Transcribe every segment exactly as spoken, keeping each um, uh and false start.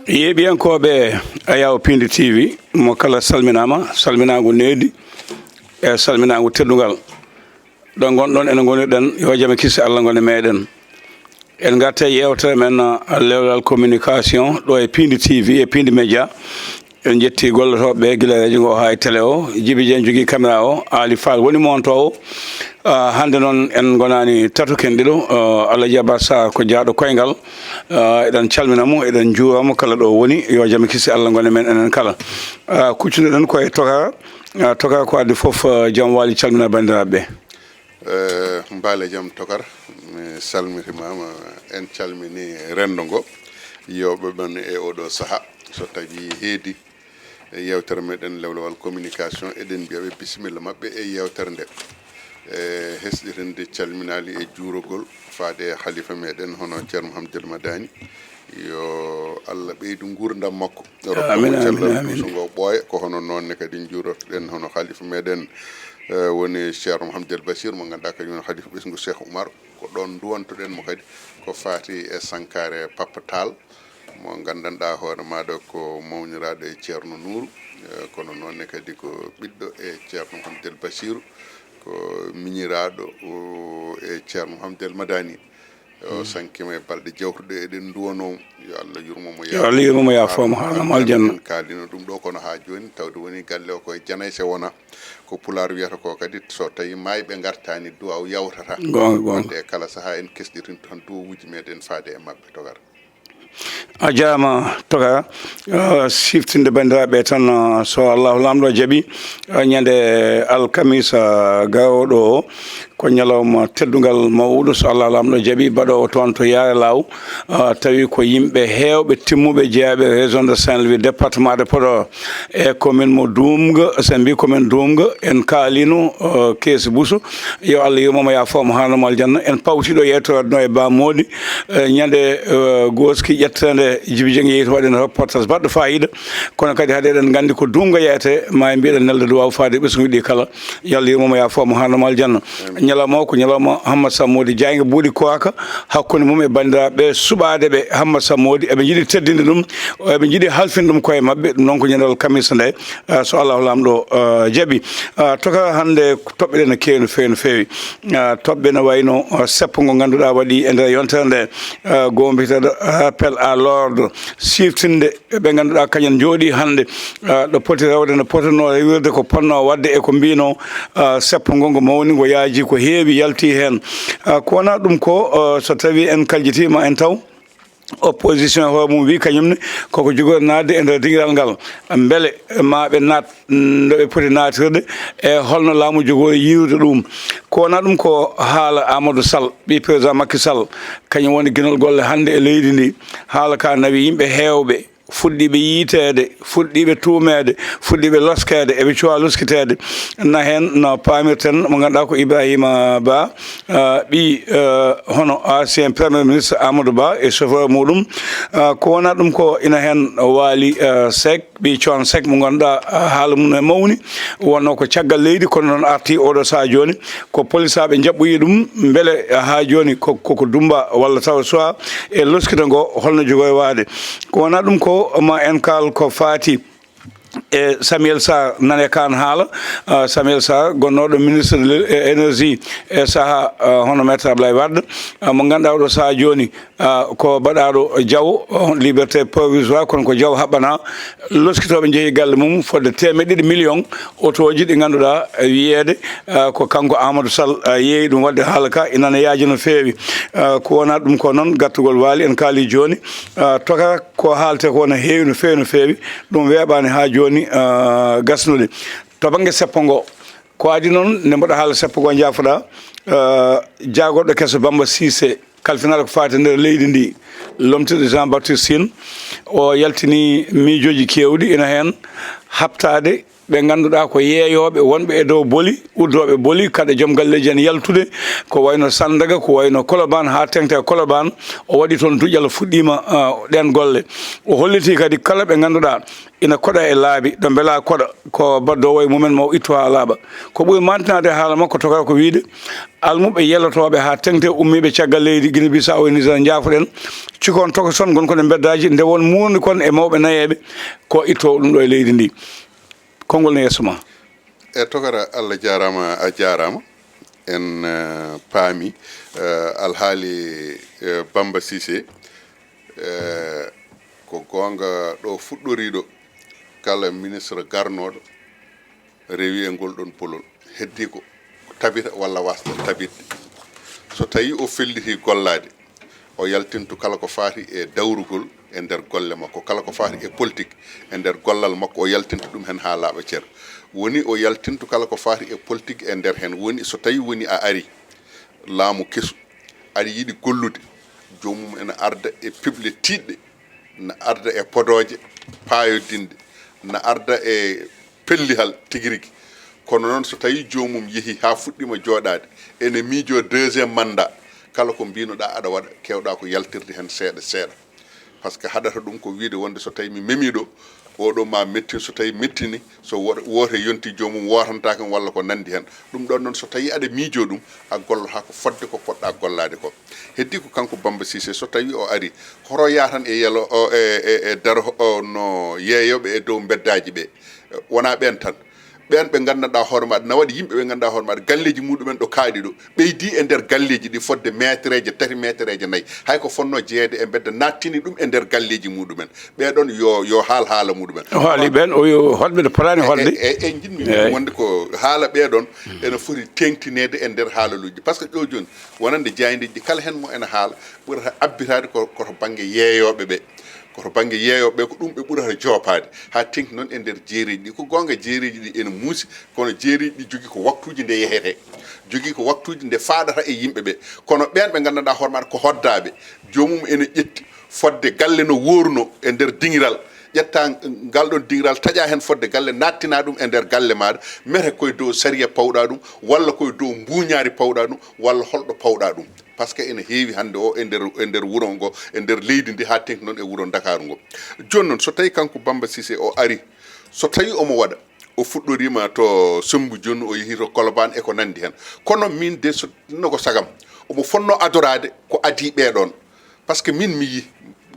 Yeeɓiyankooɓe Ayaawo Piindi T V, mo kala salminaama, salminaango needi e salminaango teddungal. Ɗo ngonɗon ene ngoniɗen, yo jam e kisi Allah ngon e meɗen. En ngarta e yeewtere men, uh, lewlal communication ɗo e Piindi T V e Piindi Média. En njetti gollotooɓe ɓe gila radio ngo haa e télé o, Jibi Dieng jogii caméra o, Ali Fall woni monto o. Uh, hannde noon en ngonaani tato ken ɗiɗo, uh, Alhaji Abbas Sarr ko jaaɗo koyngal. Uh, eɗen calmina mo, eɗen njuura mo kala ɗo woni, yo jam e kisi Allah ngon e men enen kala. Uh, kuccunoɗen ko e Tokar, uh, Tokar ko addi fof, uh, jam waali calmina banndiraaɓe ɓe. Eh, mbaale jam Tokar, mi salmitimaama, en calmini renndo ngo, yewɓe ɓen e oɗo saha. So tawi heedi e yewtere meɗen lewlewal communication, eɗen mbiya ɓe bisimilla maɓɓe e yewtere nde. E hesɗitinde calminaali e juurogol faade e halifa meɗen hono Ceerno Mouhamadou Madani, yo Allah ɓeydu nguurndam makko, rokka mo cellal, ɓuusu ngo ɓooya. Ko hono noon ne kadi njuurotoɗen hono halifa meɗen, eh, woni Ceerno Mouhamadou El Bachir, mo ngannduɗaa kañum woni halifa ɓesngu Cheikh Oumar. Ko ɗoon nduwantoɗen mo kadi ko faati e sankaare Papa Tall, mo nganndanɗaa hoore maaɗa ko mawniraaɗo e Ceerno Nuuru, eh, kono noon ne kadi ko ɓiɗɗo e Ceerno Mouhamadou El Bachir, ko miñiraaɗo, o, e Ceerno Mouhamadou El Madani. O sankiima e balɗe jawtuɗe, eɗen nduwanoo mo. Yo Allah yurmo mo, yo Allah yurmo mo, yaafoo mo, haarna mo aljanna. En kaalino ɗum ɗo, kono haa jooni tawde woni galle o koye janayse wona. Ko Pulaar wiyata ko kadi, so tawi maayɓe ngartaani, duwaaw yawtata. Goonga, goonga. Wadde e kala sahaa en kesɗitinto tan duwawuuji meɗen faade e maɓɓe, Tokar. A jaaraama Tokar. Uh, siftinde banndiraaɓe tan, uh, so Allahu Laamɗo jaɓi, uh, ñande alkamisa garooɗo o, ko ñalawma teddungal mawɗo, so Allahu Laamɗo jaɓi, baɗoowo toon to Yaare Laaw, uh, tawi ko yimɓe heewɓe timmuɓe jeyaaɓe région de Saint-Louis, département de Podor, e commune mo Duumga. So en mbii commune Duumga, en kaalino, uh, Keesi Buso, yo Allah yurmo mo, yaafoo mo, haarna mo aljanna. En pawti ɗo yewtoraade no e Ba Moodi, eh, ñande, eh, gooski ƴetteende Jibi Jeng yehi to waɗen reportage baɗɗo faayiida. Kono kadi hade eɗen nganndi ko Duumga yeyete, ma en mbiɗen nelda duwaaw faade ɓesnguuji ɗi kala. Yo Allah yurmo mo, yaafoo mo, haarna mo aljanna. Ñalawma o ko ñalawma Hammat Sammoodi Jaaynga Buuɗi Kowaaka, hakkunde mum e banndiraaɓe ɓe suɓaade ɓe Hammat Sammoodi, eɓe njiɗi teddinde ɗum, eɓe njiɗi halfinde ɗum koye maɓɓe. Ɗum noon ko ñande alkamisa nde, eh, so Allahu Laamɗo, eh, jaɓi. Eh, Tokar, hannde toɓɓe ɗe no keewi no feewi no feewi. Eh, toɓɓe no wayno, eh, seppo ngo ngannduɗaa waɗi e nder yontere nde, eh, goo mbiyeteeɗo rappel à l'ordre, siftinde ɓe ngannduɗaa kañum njooɗii hannde, eh, ɗo poti rewde, no potuno rewirde, ko potno waɗde e ko mbino, eh, seppo ngo ngo mawni, ngo yaaji, ko heewi yalti heen. Eh, ko wonaa ɗum ko, eh, so tawi en kaljitiima en taw opposition e hoore mum wi kañum ne koko jogori naatde e nder dingiral ngal. Mbele ma ɓe naat no ɓe poti naatirde, e holno laamu jogori yiirude ɗum? Ko wonaa ɗum ko haala Amadou Sall, ɓii président Macky Sall, kañum woni ginol golle hannde e leydi ndi. Haala ka nawi yimɓe heewɓe, fuɗɗiiɓe yiiteede, fuɗɗiiɓe tuumeede, fuɗɗiiɓe loskeede, eɓe cuwa loskiteede. Na heen no paamirten mo ngannduɗaa ko Ibrahima Ba, ah, ɓii, ah, hono ancien premier ministre Amadou Ba e chauffeur muɗum. Ah, ko wonaa ɗum ko ina heen Waali, ah, Seck, ɓii Coon Seck mo ngannduɗaa, ah, haala mum e mawni, wonno ko caggal leydi, kono noon arti oɗo sahaa jooni, ko polisaaɓe njaɓɓoyi ɗum, mbele haa jooni ko, ko, ko Dumba walla tawa suwaa e loskita ngo, holno jogori waade? Ko wonaa ɗum ko ma en kaal ko faati e Samuel Sarr, nane kaan haala, ah, Samuel Sarr, gonnooɗo ministre de l'é-, énergie e sahaa, ah, hono Maître Ablaye Wade, ah, mo ngannduɗaa oɗo sahaa jooni, ah, ko baɗaaɗo jawo, oh, liberté provisoire, kono ko jawo haɓɓanaa. Loskitooɓe njehi galle mum fodde teemeɗɗe ɗiɗi million otooji ɗi ngannduɗaa, eh, wiyeede, ah, ko kanko Amadou Sall, ah, yeeyi ɗum. Waɗde haala ka ina ne yaaji no feewi. Ah, ko wonaa ɗum ko noon, gattugol Waali en kaali jooni, ah, Tokar, ko haaletee ko no heewi no feewi no feewi. Ɗum weeɓaani haa jooni, ah, gasnude. To bannge seppo ngo, ko adii noon nde mboɗo haala seppo ngo, njaafoɗaa, ah, jaagorɗo keso Bamba Cissé, kalfinaaɗo ko faati e nder leydi ndi, lomtiiɗo Jean Baptiste Tine, o yaltini miijooji keewɗi, ina heen haɓtaade ɓe ngannduɗaa ko yeeyooɓe wonɓe e dow boli, uddooɓe boli, kaɗa joom galleeji en yaltude, ko wayno Sandaga, ko wayno Kolobaan, haa teŋti e Kolobaan, o waɗi toon duƴal, fuɗɗiima, ah, ɗeen golle. O hollitii kadi kala ɓe ngannduɗaa ina koɗa e laabi, ɗo mbelaa koɗa, ko baddoowo e mumen, ma o ittu haa laaɓa. Ko ɓuri maantinaade haala makko, tokara ko wiyde, almuɓɓe yelotooɓe haa teŋti e ummiiɓe caggal leydi Guinée Bissau e Niger, njaafoɗen, cikon tokoson ngon kon e mbeddaaji, nde won muundi kon e mawɓe nayeeɓe, ko ittoowo ɗum ɗo e leydi ndi. Konngol ne yeeso ma. E tokara, Allah jaaraama, a jaaraama. En, eh, paami, eh, alhaali, eh, Bamba Cissé, eh, ko goonga ɗo fuɗɗoriiɗo kala ministre garnooɗo rewi e ngol ɗon polol. Heddii ko tabita walla wasde tabitde. So tawii o felliti gollaade, o yaltintu kala ko faati e dawrugol e nder golle makko, kala ko faati e politique e nder gollal makko, o yaltintu ɗum heen haa laaɓa cer. Woni o yaltintu kala ko faati e politique e nder heen. Woni so tawii woni a ari laamu kesu, aɗa yiɗi gollude, joomum ene arda e piɓle tiiɗɗe, na arda e podooje paayodinɗe, na arda e pellihal tigi rigi. Kono noon, so tawii joomum yehii haa fuɗɗiima jooɗaade, ene miijoo deuxième mandat, kala ko mbiinoɗaa aɗa waɗa, keewɗaa ko yaltirde heen seeɗa seeɗa. Par ce que haɗata ɗum ko wiyde wonde so tawii mi memii ɗo, oɗo ma mettin, so tawii mettini, so wo-, woote yonti joomum wootantaake mo walla ko nanndi heen. Ɗum ɗoon noon, so tawii aɗa miijoo ɗum, a gollotaako fodde ko poɗɗaa gollaade ko. Heddii ko kanko Bamba Cissé, so tawii o arii, hoto yaha tan e yelo, o, e, e, e daro, o, no yeeyooɓe e dow mbeddaaji ɓe. Wonaa ɓeen tan. Ɓeen ɓe nganndanɗaa hoore maɗa, na waɗi yimɓe ɓe nganndanɗaa hoore maɗa, galleeji muɗumen ɗo kaaɗi ɗo, ɓeydii e nder galleeji ɗi fodde meetereeje tati, meetereeje nayi. Hay ko fonnoo jeyeede e mbedda, naattini ɗum e nder galleeji muɗumen. Ɓee ɗoon yo, yo haal haala muɗumen. O haali ɓeen, o yo hoɗɓe ɗo potaani hoɗde. E, e, e, njiɗmi wonde ko haala ɓee ɗoon ene foti teeŋtineede e nder haalaluuji. Par ce que ɗo jooni, wonande jaayndeeji ɗi, kala heen mo ene haala, ɓurata abbitaade ko, ko to bannge yeeyooɓe ɓe. Ko to bannge yeeyooɓe ɓe, ko ɗum ɓe ɓurata joopaade. Haa teeŋti noon e nder jeereeji ɗi. Ko goonga, jeereeji ɗi ene muusi, kono jeereeji ɗi jogii ko waktuuji nde yehetee. Jogii ko waktuuji nde faaɗata e yimɓe ɓe. Kono ɓeen ɓe nganndanɗaa hoore maɗa ko hoddaaɓe, joomum ene ƴetti fodde galle no wuurnoo e nder diŋiral. Ƴetta ngal ɗoon diŋiral, taƴa heen fodde galle, naattina ɗum e nder galle maaɗa, mete koye dow sariya pawɗa ɗum, walla koye dow mbuuñaari pawɗa ɗum, walla holɗo pawɗa ɗum. Par ce que ene heewi hannde o e nder, e nder wuro ngo, e nder leydi ndi, haa teeŋti noon e wuro Ndakaaru ngo. Jooni noon, so tawii kanko Bamba Cissé o arii, so tawii omo waɗa, o fuɗɗoriima to Semmbu Joon, o yehii to Kolobaan e ko nanndi heen. Kono miin de, so ɗum ko sagam, omo fotnoo adoraade ko adii ɓee ɗoon. Par ce que miin mi yii,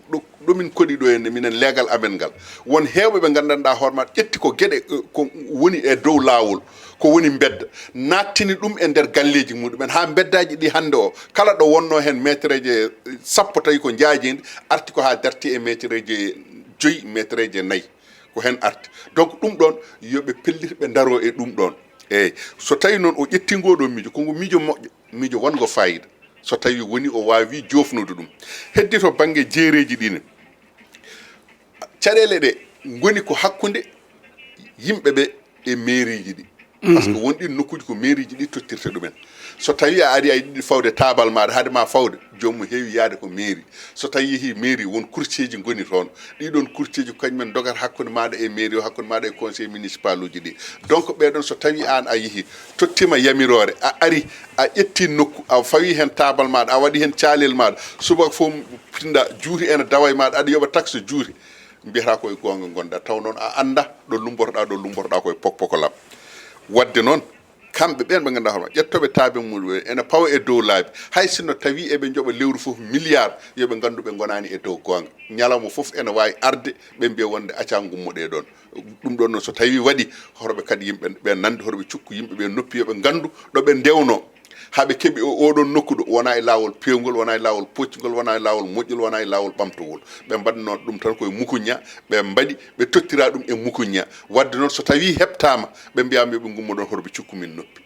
ɗo, ɗo min koɗi ɗo henne, minen leegal amen ngal, won heewɓe ɓe nganndanɗaa hoore maɓɓe ƴetti ko geɗe, eh, ko woni e dow laawol, ko woni mbedda, naattini ɗum e nder galleeji muɗumen, haa mbeddaaji ɗi hannde o, kala ɗo wonnoo heen meetereeje sappo tawi ko njaajeendi, arti ko haa darti e meetereeje joyi, meetereeje nayi, ko heen arti. Donc, ɗum ɗoon, yo ɓe pellit, ɓe ndaroo e ɗum ɗoon. Eeyi, so tawii noon o ƴettii ngoo ɗoo miijo, ko ngu miijo moƴƴo, miijo wonngo faayiida, so tawii woni o waawii joofnude ɗum. Heddii to bannge jeereeji ɗi ne, caɗeele ɗe ngoni ko hakkunde yimɓe ɓe e mairiiji ɗi. Par ce que won ɗin nokkuuji ko mairiiji ɗi tottirta ɗumen. So tawii a arii, a yiɗi fawde taabal maaɗa, hade ma fawde, joomum heewi yahde ko mairie. So tawii yehii mairie, won courtierji ngoni toon. Ɗii ɗoon courtierji ko kañumen ndogata hakkunde maaɗa e mairie o, hakkunde maaɗa e conseil municipal uji ɗi. Donc, ɓee ɗoon, so tawii aan a yehii, tottiima yamiroore, a arii, a ƴettii nokku, a fawii heen taabal maaɗa, a waɗii heen caalel maaɗa, subaka fof pinɗa juuti ene dawa e maaɗa, aɗa yoɓa taxe juuti. Mbiyataa ko e goonga ngonɗaa, taw noon a anndaa ɗo lummbotoɗaa, ɗo lummbotoɗaa ko e pokpokolam. Waɗde noon, kamɓe ɓeen ɓe ngannduɗaa hoore maɓɓe, ƴettooɓe taabe muɗum en, ene pawa e dow laabi. Hay sinno tawii eɓe njoɓa lewru fof milliard, yo ɓe nganndu ɓe ngonaani e dow goonga. Ñalawma fof ene waawi arde, ɓe mbiya wonde acaa ngummoɗee ɗoon. Ɗum ɗoon noon, so tawii waɗii, hoto ɓe kaɗ yimɓe ɓe nande, hoto ɓe cukku yimɓe ɓe noppi, yo ɓe nganndu ɗo ɓe ndewnoo. Haa ɓe keɓi o, oɗon nokku ɗo, wonaa e laawol peewngol, wonaa e laawol poccungol, wonaa e laawol moƴƴol, wonaa e laawol ɓamtowol. Ɓe mbaɗnoo ɗum tan koye mukuña, ɓe mbaɗi, ɓe tottiraa ɗum e mukuña. Waɗde noon, so tawii heɓtaama, ɓe mbiyaama yo ɓe ngummo ɗoon, hoto ɓe cukku min noppi.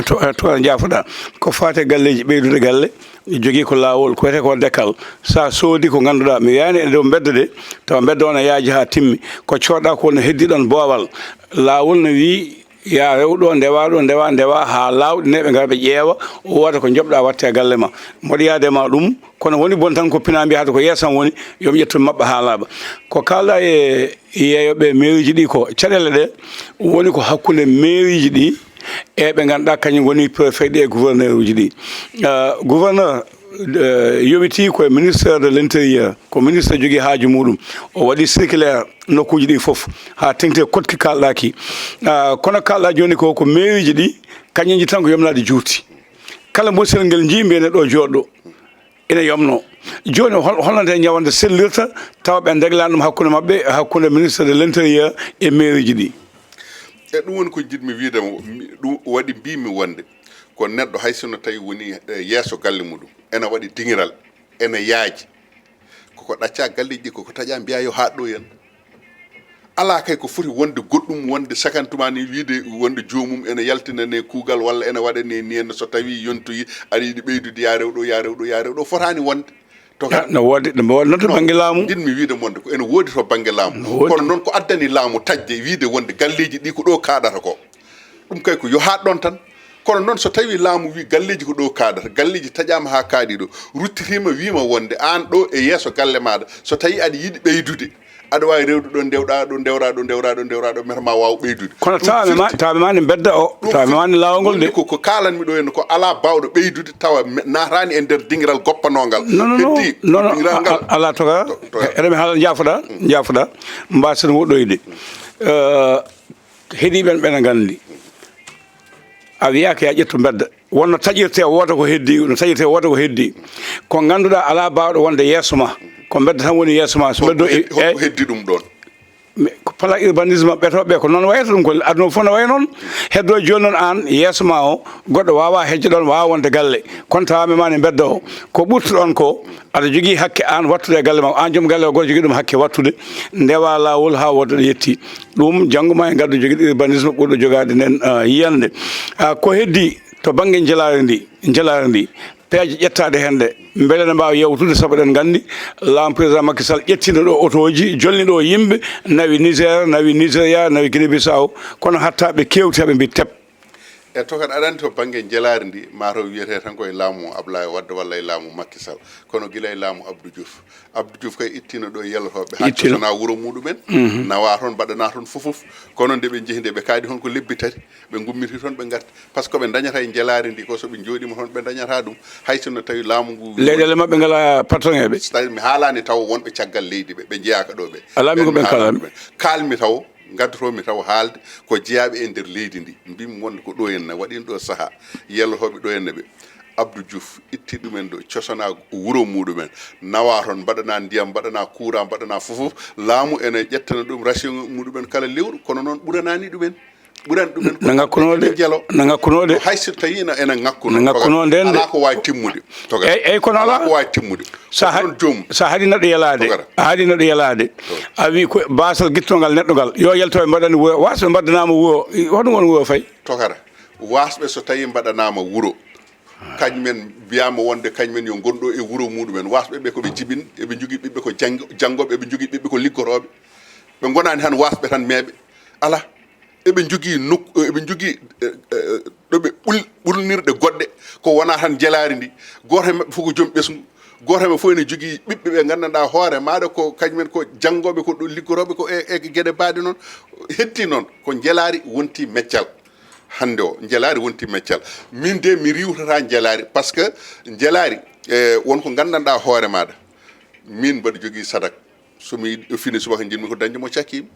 To, to a jaafoɗaa. Ko faati e galleeji, ɓeydude galle, jogii ko laawol, ko wiyetee ko dekkal. So a soodii ko ngannduɗaa, mi wiyaani e dow mbedda de, tawa mbedda o ne yaaji haa timmi. Ko coodɗaa ko no heddii ɗoon boowal. Laawol no wii, Ya rew ɗo, ndewa ɗo, ndewa, ndewa, haa laawɗi ne ɓe ngara ɓe ƴeewa, wooda ko njoɓɗa watte e galle ma. Mboɗo yaade ma ɗum, kono woni bon tan ko pina mbiya hade ko yeesam woni, yo mi ƴettu mi maɓɓa haa laaɓa. Ko kaalɗa e yeeyoɓe mairie ji ɗi ko, caɗeele ɗe woni ko hakkunde mairie ji ɗi e ɓe ngannduɗaa kañum ngoni préfet ɗi e gouverneur uji ɗi. Euh, gouverneur, euh, yowiti ko e ministère de l'intérieur, ko ministre jogii haaju muɗum. O waɗi circulaire nokkuuji ɗi fof, haa teŋti e koɗki kaalɗaaki. Ah, kono kaalɗa jooni ko, ko mairie ji ɗi, kañumji tan ko yomnaade juuti. Kala mosel ngel njii mbiyen ɗo jooɗɗo, ina yomno. Jooni hol-, holno nde ñawande sellirta, tawa ɓe ndeglaani ɗum hakkunde maɓɓe, hakkunde ministre de l'intérieur e mairie ji ɗi? E ɗum woni ko njiɗmi wiide mo, mi, ɗum waɗi mbimi wonde ko neɗɗo hay sinno tawi woni e yeeso galle muɗum, ene waɗi diŋiral, ene yaaji. Koko ɗacca galleji ɗi, koko taƴa mbiya yo haaɗ ɗo henna. Alaa kay ko foti wonde goɗɗum, wonde sakantuma ni wiide wonde joomum ene yaltinane kuugal walla ene waɗane ni henna so tawi yontoyi aɗa yiɗi ɓeydude ya rew ɗo, ya rew ɗo, ya rew ɗo, fotaani wonde. To Ah, no woodi, no woodi noon to bannge laamu. Njiɗmi wiide wonde ko ene woodi to bannge laamu. No woodi. Kono noon ko addani laamu taƴde wiide wonde galleji ɗi ko ɗo kaaɗata ko. Ɗum kay ko yo haaɗ ɗon tan. Kono noon so tawi laamu wi galleji ko ɗo kaaɗata, galleji taƴama haa kaaɗi ɗo, ruttitima wima wonde aan ɗo e yeeso galle maɗa, so tawi aɗa yiɗi ɓeydude, aɗa wawi rewde ɗo ndewɗa ɗo, ndewra ɗo, ndewra ɗo, ndewra ɗo, mbete ma waw ɓeydude. Kono Ɗum tawa mi ma, firti tawa mi ma ne mbedda o, ɗum tawa mi firti ma ne laawol ngol de. Woni ko, ko kaalanmi ɗo henna ko ala bawɗo ɓeydude tawa me-, naatani e nder dingiral goppanongal. Non, non, non. Heddi non, non, dingiral a-, ngal. A-, ala toga. To-, toga. Eɗen mi haala jaafoɗa, jaafoɗa, mbasen woɗɗoyde. Eh, heɗiɓe ɓen ɓena nganndi. A wiyaaka ya ƴettu mbedda. Wonno taƴirte wooda ko heddi, no taƴirte wooda ko heddi. Ko ngannduɗaa alaa baawɗo wonde yeeso ma. Ko mbedda tan woni yeeso ma. So Holko mbeddo hed-, holko heddi ɗum ɗon? Mais ko plan urbanisme ɓeto ɓe ko noon wayata ɗum, ko aduna fof no wayi noon. Heddo jooni noon aan yeeso ma o, goɗɗo waawa hejjo ɗon, waawa wonde galle. Kono tawa mi ma ne mbedda o. Ko ɓurtuɗon ko, aɗa jogii hakke aan wattude e galle ma. Aan joom galle o, goɗɗo jogii ɗum hakke wattude. Ndewa laawol haa wooda ɗo yetti. Ɗum janngo ma en ngaddu jogiiɗo urbanisme ɓurɗo jogaade nden, ah, yiyannde. Ah, ko heddi to bannge njelaari ndi, njelaari ndi, peeje ƴettaaɗe heen ɗe, mbele ne mbaawa yewtude, sabu eɗen nganndi laamu président Macky Sall ƴettiino ɗo otooji, jolni ɗo yimɓe, nawi Niger, nawi Nigeria, nawi Guinée Bissau, kono hatta ɓe keewti, haa ɓe mbi tep. E to kadi aɗa anndi to bannge njelaari ndi, mataw wiyetee tan ko e laamu Ablaye Wade walla e laamu Macky Sall, kono gila e laamu Abdou Diouf. Abdou Diouf kay ittiino ɗo yelotooɓe haa Ittiino. Cosana wuro muɗumen, Mhm. nawa toon, mbaɗana toon fofof. Kono nde ɓe njehi, nde ɓe kaaɗi toon ko lebbi tati, ɓe ngummiti toon, ɓe ngarti. Par ce que ɓe ndañata e njelaari ndi ko, so ɓe njooɗiima toon, ɓe ndañata ɗum. Hay sinno tawi laamu ngu Leyɗeele maɓɓe ngala patron e ɓe. So tawi mi haalaani taw wonɓe caggal leydi ɓe, ɓe njeyaaka ɗo ɓe. Alaa mi Ɓen ko mi ɓen haalaani kala. Ɗumen. Kaalmi taw, ngaddoto mi taw haalde ko jeyaaɓe e nder leydi ndi. Mbimi wonde ko ɗo henna, waɗiino ɗo sahaa, yelotooɓe ɗo henna ɓe. Abdou Diouf itti ɗumen ɗo, cosana wuro muɗumen, nawa toon, mbaɗana ndiyam, mbaɗana courant, mbaɗana fofof. Laamu ene ƴettana ɗum ration muɗumen kala lewru, kono noon ɓuranaani ɗumen. Ɓurani ɗumen ko No ngakkunoo de. Ene jelo. No ngakkunoo de. Ko hay so tawi ene, ene ngakkuno. No ngakkunoo nden de. Alaa ko waawi timmude. Toga. Eyyi, eyyi, kono Alaa alaa. Ko waawi timmude. Sa Ko had-, ɗon joom. Sa haɗi neɗɗo yelaade. Togara. A haɗi neɗɗo yelaade. To. A wi ko baasal gittongal neɗɗo ngal. Yo yalto e mbaɗani wuro. Wasɓe mbaɗanaama wuro. I-, hoɗum woni wuro fayi? Togara. Wasɓe so tawi mbaɗanaama wuro. Kañumen mbiyaama wonde kañumen yo ngonɗo e wuro muɗumen. Wasɓe ɓe ko ɓe jibin, eɓe njogii ɓiɓɓe ko janngo-, janngooɓe, eɓe njogii ɓiɓɓe ko liggotooɓe. Ɓe ngonaani tan wasɓe tan meeɓe. Alaa. Eɓe njogii nokku, eɓe njogii, eh, eh, ɗo ɓe ɓul-, ɓulnirɗe goɗɗe ko wonaa tan njelaari ndi. Gooto e maɓɓe fof ko joom ɓesngu. Gooto e maɓɓe fof ene jogii ɓiɓɓe ɓe nganndanɗaa hoore maaɗa ko kañumen ko janngooɓe, ko ɗo liggotooɓe, ko e, e geɗe baaɗe noon. Heddi noon ko njelaari wonti meccal. Hannde o, njelaari wonti meccal. Min de mi riiwtata njelaari, par ce que njelaari, eh, won ko nganndanɗaa hoore maaɗa. Min mbaɗa jogii sadak. So mi fini subaka, njiɗmi ko dañde mo cakkiimi.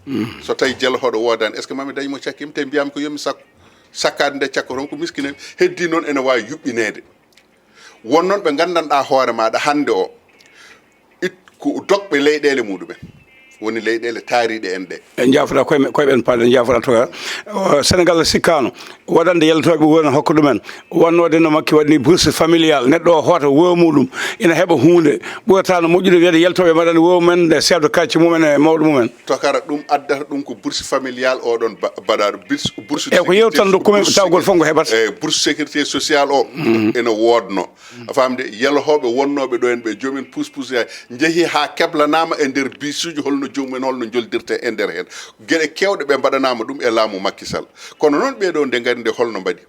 So tawi jelotooɗo woodaani, est ce que mami dañ mo cakkiimi? Te mbiyaami ko yomi sakku. Sakkaade nde cakkoton ko miskineeɓe. Heddi noon ene waawi yuɓɓineede. Won noon ɓe nganndanɗaa hoore maaɗa hannde o, it-, ko dokɓe leyɗeele muɗumen. Woni leyɗeele taariiɗe en ɗe. En njaafoɗaa koye men, koye ɓen paaɗen, njaafoɗaa toga. O, Senegal sikkaano waɗande yaltooɓe wuro ene hokka ɗumen. Wonnoode no Makki waɗni bourse familial, neɗɗo o hoota wuro muɗum, ina heɓa huunde. Ɓurata no moƴƴude wiyde yaltooɓe mbaɗani wuro men nde chef de quartier mumen e mawɗo mumen. Tokara ɗum addata ɗum ko bourse familial o ɗon ba-, baɗaɗo bourse, bourse E ko yewtan sécurité, nokku men, bourse taw goto fof ko heɓata. E bourse sécurité sociale o ene woodno. A faamde, yaltooɓe wonnooɓe ɗo en ɓe, joomen puus puus, njehi haa keblanaama e nder bisuuji, holno joomum en, holno njoldirte e nder heen. Geɗe keewɗe ɓe mbaɗanaama ɗum e laamu Macky Sall. Kono noon ɓee ɗoo nde ngari nde, holno mbaɗi?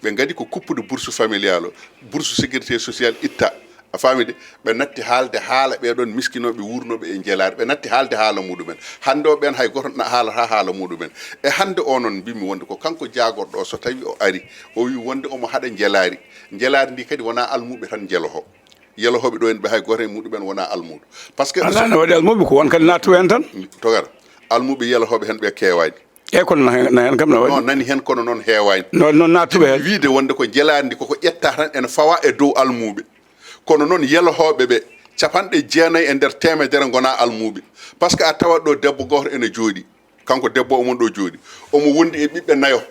Ɓe ngadi ko kuppude bourse familiale o, bourse sécurité sociale itta. A faami de? Ɓe natti haalde haala ɓee ɗoon miskinooɓe wuurnooɓe e njelaari. Ɓe natti haalde haala muɗumen. Hannde o ɓeen hay gooto na haalata haala muɗumen. E hannde o noon mbimi wonde ko kanko jaagorɗo o, so tawi o ari, o wi wonde omo haɗa njelaari. Njelaari ndi kadi wonaa almuuɓe tan njelohoo. Yelohooɓe ɗo en ɓe hay gooto e muɗumen wonaa almuuɗo. Par ce que Alaa ne waɗi almuuɓe ko won kadi naattuɓe heen tan. Togara, almuuɓe yelohooɓe heen ɓe keewaani. Eeyi, kono na heen, na heen kam na waɗi. Non, nani heen kono noon heewaani. No, noon naattuɓe heen. Wiide wonde ko njelaari ndi koko ƴetta tan ene fawa e dow almuuɓe. Kono noon yelohooɓe ɓe, capanɗe jeenayi e nder teemedere ngonaa almuuɓe. Par ce que a tawat ɗo debbo gooto ene jooɗi. Kanko debbo omon ɗo jooɗi. Omo wondi e ɓiɓɓe nayo.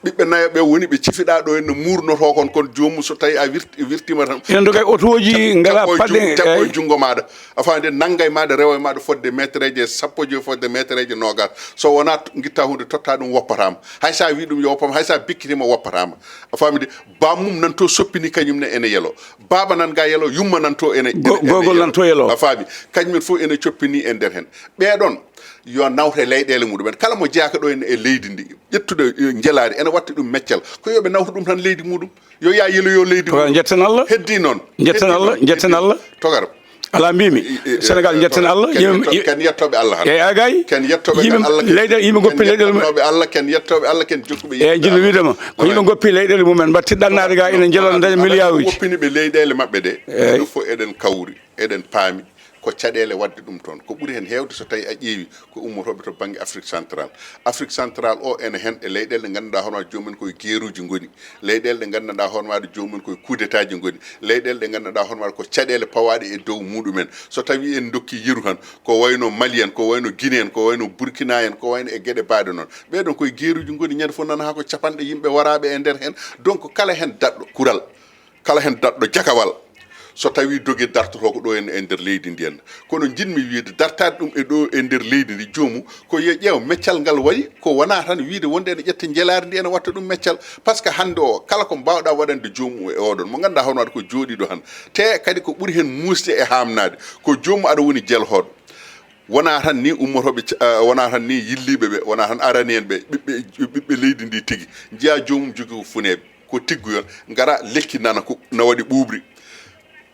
Ɓiɓɓe nayo ɓe woni ɓe cifiɗaa ɗo en no muurnotoo kon, kon joomum so tawi a wirt-, wirtiima tan. Ene ndoga e otooji, ngalaa paɗe, caɓɓo e jun-, caɓɓo e eeyi. Junngo maaɗa. A faami de, nannga e maaɗa, rewa e maaɗa fodde metereeje sappo e joy, fodde metereeje noogas. So wonaa t-, ngitta huunde, totta ɗum, woppataa ma. Hay so a wii ɗum yo woppa ma, hay so a bekkitii mo, woppataa ma. A faami de, bammum nan to soppini kañum ne ene yelo. Baaba nan ga yelo, yumma nan to ene, Go-, ene, ene gogol yelo. Nan to yelo. A faami? Kañum en fof ene coppini e nder heen. Ɓee ɗoon, yo nawte leyɗeele muɗumen. Kala mo jeyaaka ɗo en e leydi ndi, ƴettude, eh, njelaari, ene watta ɗum meccal. Ko yo ɓe nawtu ɗum tan leydi muɗum. Yo yaa yeloyo leydi Togara, muɗum. Njetten Allah. Heddii noon. Njetten Heddii Allah, noon. Njetten Heddii Allah. Togara. Alaa mbimi. I, i, i, Sénégal, eh, njetten Allah. Ken Yim-, yetto-, yi-, ken yettooɓe Allah tan. Eeyi, a gay. Ken yettooɓe Yimɓe Allah, ken, leyɗe, yimɓe ken goppi leyɗeele mum. Yettooɓe Allah, ken yettooɓe Allah, ken jokkuɓe Yimɓe yimɓe Allah. Wiidema, ko yimɓe goppi leyɗeele mumen, mbaɗti ɗannaade ga, ina njeloo daña miliyaaruuji. Woppini ɓe leyɗeele maɓɓe ɗe. Eeyi. Ɗum fof eɗen kawri. Eɗen paami ko caɗeele waɗde ɗum toon. Ko ɓuri heen heewde, so tawi a ƴeewi, ko ummotooɓe to bannge Afrique Central. Afrique Central o ene heen e leyɗeele ɗe ngannduɗaa hono maa joomum en koye geeruuji ngoni. Leyɗeele ɗe ngannduɗaa hono maa joomum en koye coup d'État ji ngoni. Leyɗeele ɗe ngannduɗaa hono maa ko caɗeele pawaaɗe e dow muɗumen. So tawi en ndokki yeru tan, ko wayno Mali en, ko wayno Guinée en, ko wayno Burkina en, ko wayno e geɗe baaɗe noon. Ɓee ɗoon koye geeruuji ngoni, ñande fof nana haa ko capanɗe yimɓe waraaɓe e nder heen. Donc kala heen daɗɗo kural, kala heen daɗɗo jakawal, so tawi dogi dartoto ko ɗo en e nder leydi ndi en. Kono njiɗmi wiide, dartaade ɗum e ɗo e nder leydi ndi, joomu ko yo ƴeew meccal ngal waɗi, ko wonaa tan wiide wonde ene ƴetta njelaari ndi ene watta ɗum meccal. Par ce que hannde o, kala ko mbaawɗaa waɗande joomu e oɗon, mo ngannduɗaa hono waɗa ko jooɗiiɗo tan, te kadi ko ɓuri heen muusde e haamnaade, ko joomu aɗa woni jelhooɗo. Wonaa tan ni ummotooɓe ca-, ah, wonaa tan ni yilliiɓe ɓe, wonaa tan arani en ɓe, ɓiɓɓe, ɓiɓɓe leydi ndi tigi. Njiyaa joomum jogii ko funeeɓe, ko tiggoyon, ngara lekki nana ko na waɗi ɓuuɓri.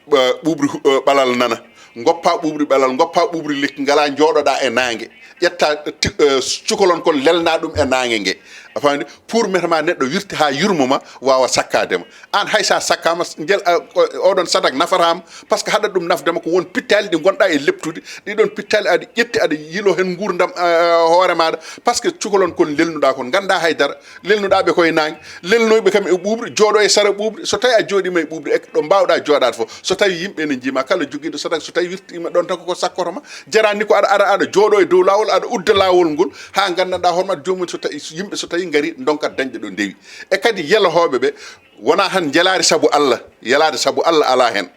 Ɓa-, ɓuuɓri hu-, eh, ɓalal nana. Ngoppa ɓuuɓri ɓalal, ngoppa ɓuuɓri lekki, ngala njooɗoɗaa e naange. Ƴetta ti-, eh, cukalon kon lelna ɗum e naange nge. A faami? Pour metema neɗɗo wirti haa yurmo ma, waawa sakkaade ma. Aan hay so a sakkaama, njel-, a, o-, oɗon sadak nafataa ma, par ce que haɗat ɗum nafde ma ko won pittaali ɗi ngonɗaa e leptude, ɗiɗon pittaali aɗa ƴetti aɗa yilo heen nguurndam, a, hoore maaɗa, par ce que cukalon kon lelnuɗaa kon, nganndaa hay dara, lelnuɗaa ɓe koye naange, lelnoyɓe kam e ɓuuɓri, jooɗo e sara ɓuuɓri, so tawi a jooɗiima e ɓuuɓri, e ɗo mbaawɗaa jooɗaade fof, so tawi yimɓe ene njiima, kala jogiiɗo sadak, so tawi wirtiima ɗoon tan koko sakkoto ma, jarani ko aɗa, aɗa, aɗa jooɗo e dow laawol, aɗa udda laawol ngol, haa nganndanɗaa hoore maaɗa joomum, so tawi yimɓe so tawi ngarii ndonkat dañde ɗo ndewi. E kadi yelohooɓe ɓe, wonaa tan njelaari sabu Allah, yelaade sabu Allah alaa heen.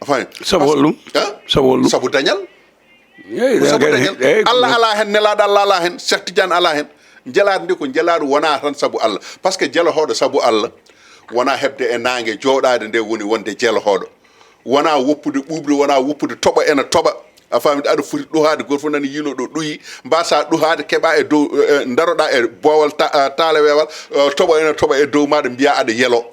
A faami? Sabu holɗum? Sabu dañal. Eeyi, ko sabu dañal. Eeyi, Allah alaa heen, nelaaɗo Allah alaa heen, Cheikh Tidiane alaa heen. Njelaari ndi ko njelaari wonaa tan sabu Allah. Par ce que jelohooɗo sabu Allah, wonaa heɓde e naange jooɗaade nde woni wonde jelohooɗo. Wonaa woppude ɓuuɓri, wonaa woppude toɓo ena toɓa. A faami, aɗa foti ɗuhaade, gooto fof nani yiino ɗo ɗuhi, mbaasaa ɗuhaade, keɓaa e dow, eh, eh, ndaroɗaa e boowal ta-, ah, taaleweewal, eh, toɓo ena toɓa e dow maaɗa, mbiyaa aɗa yelo.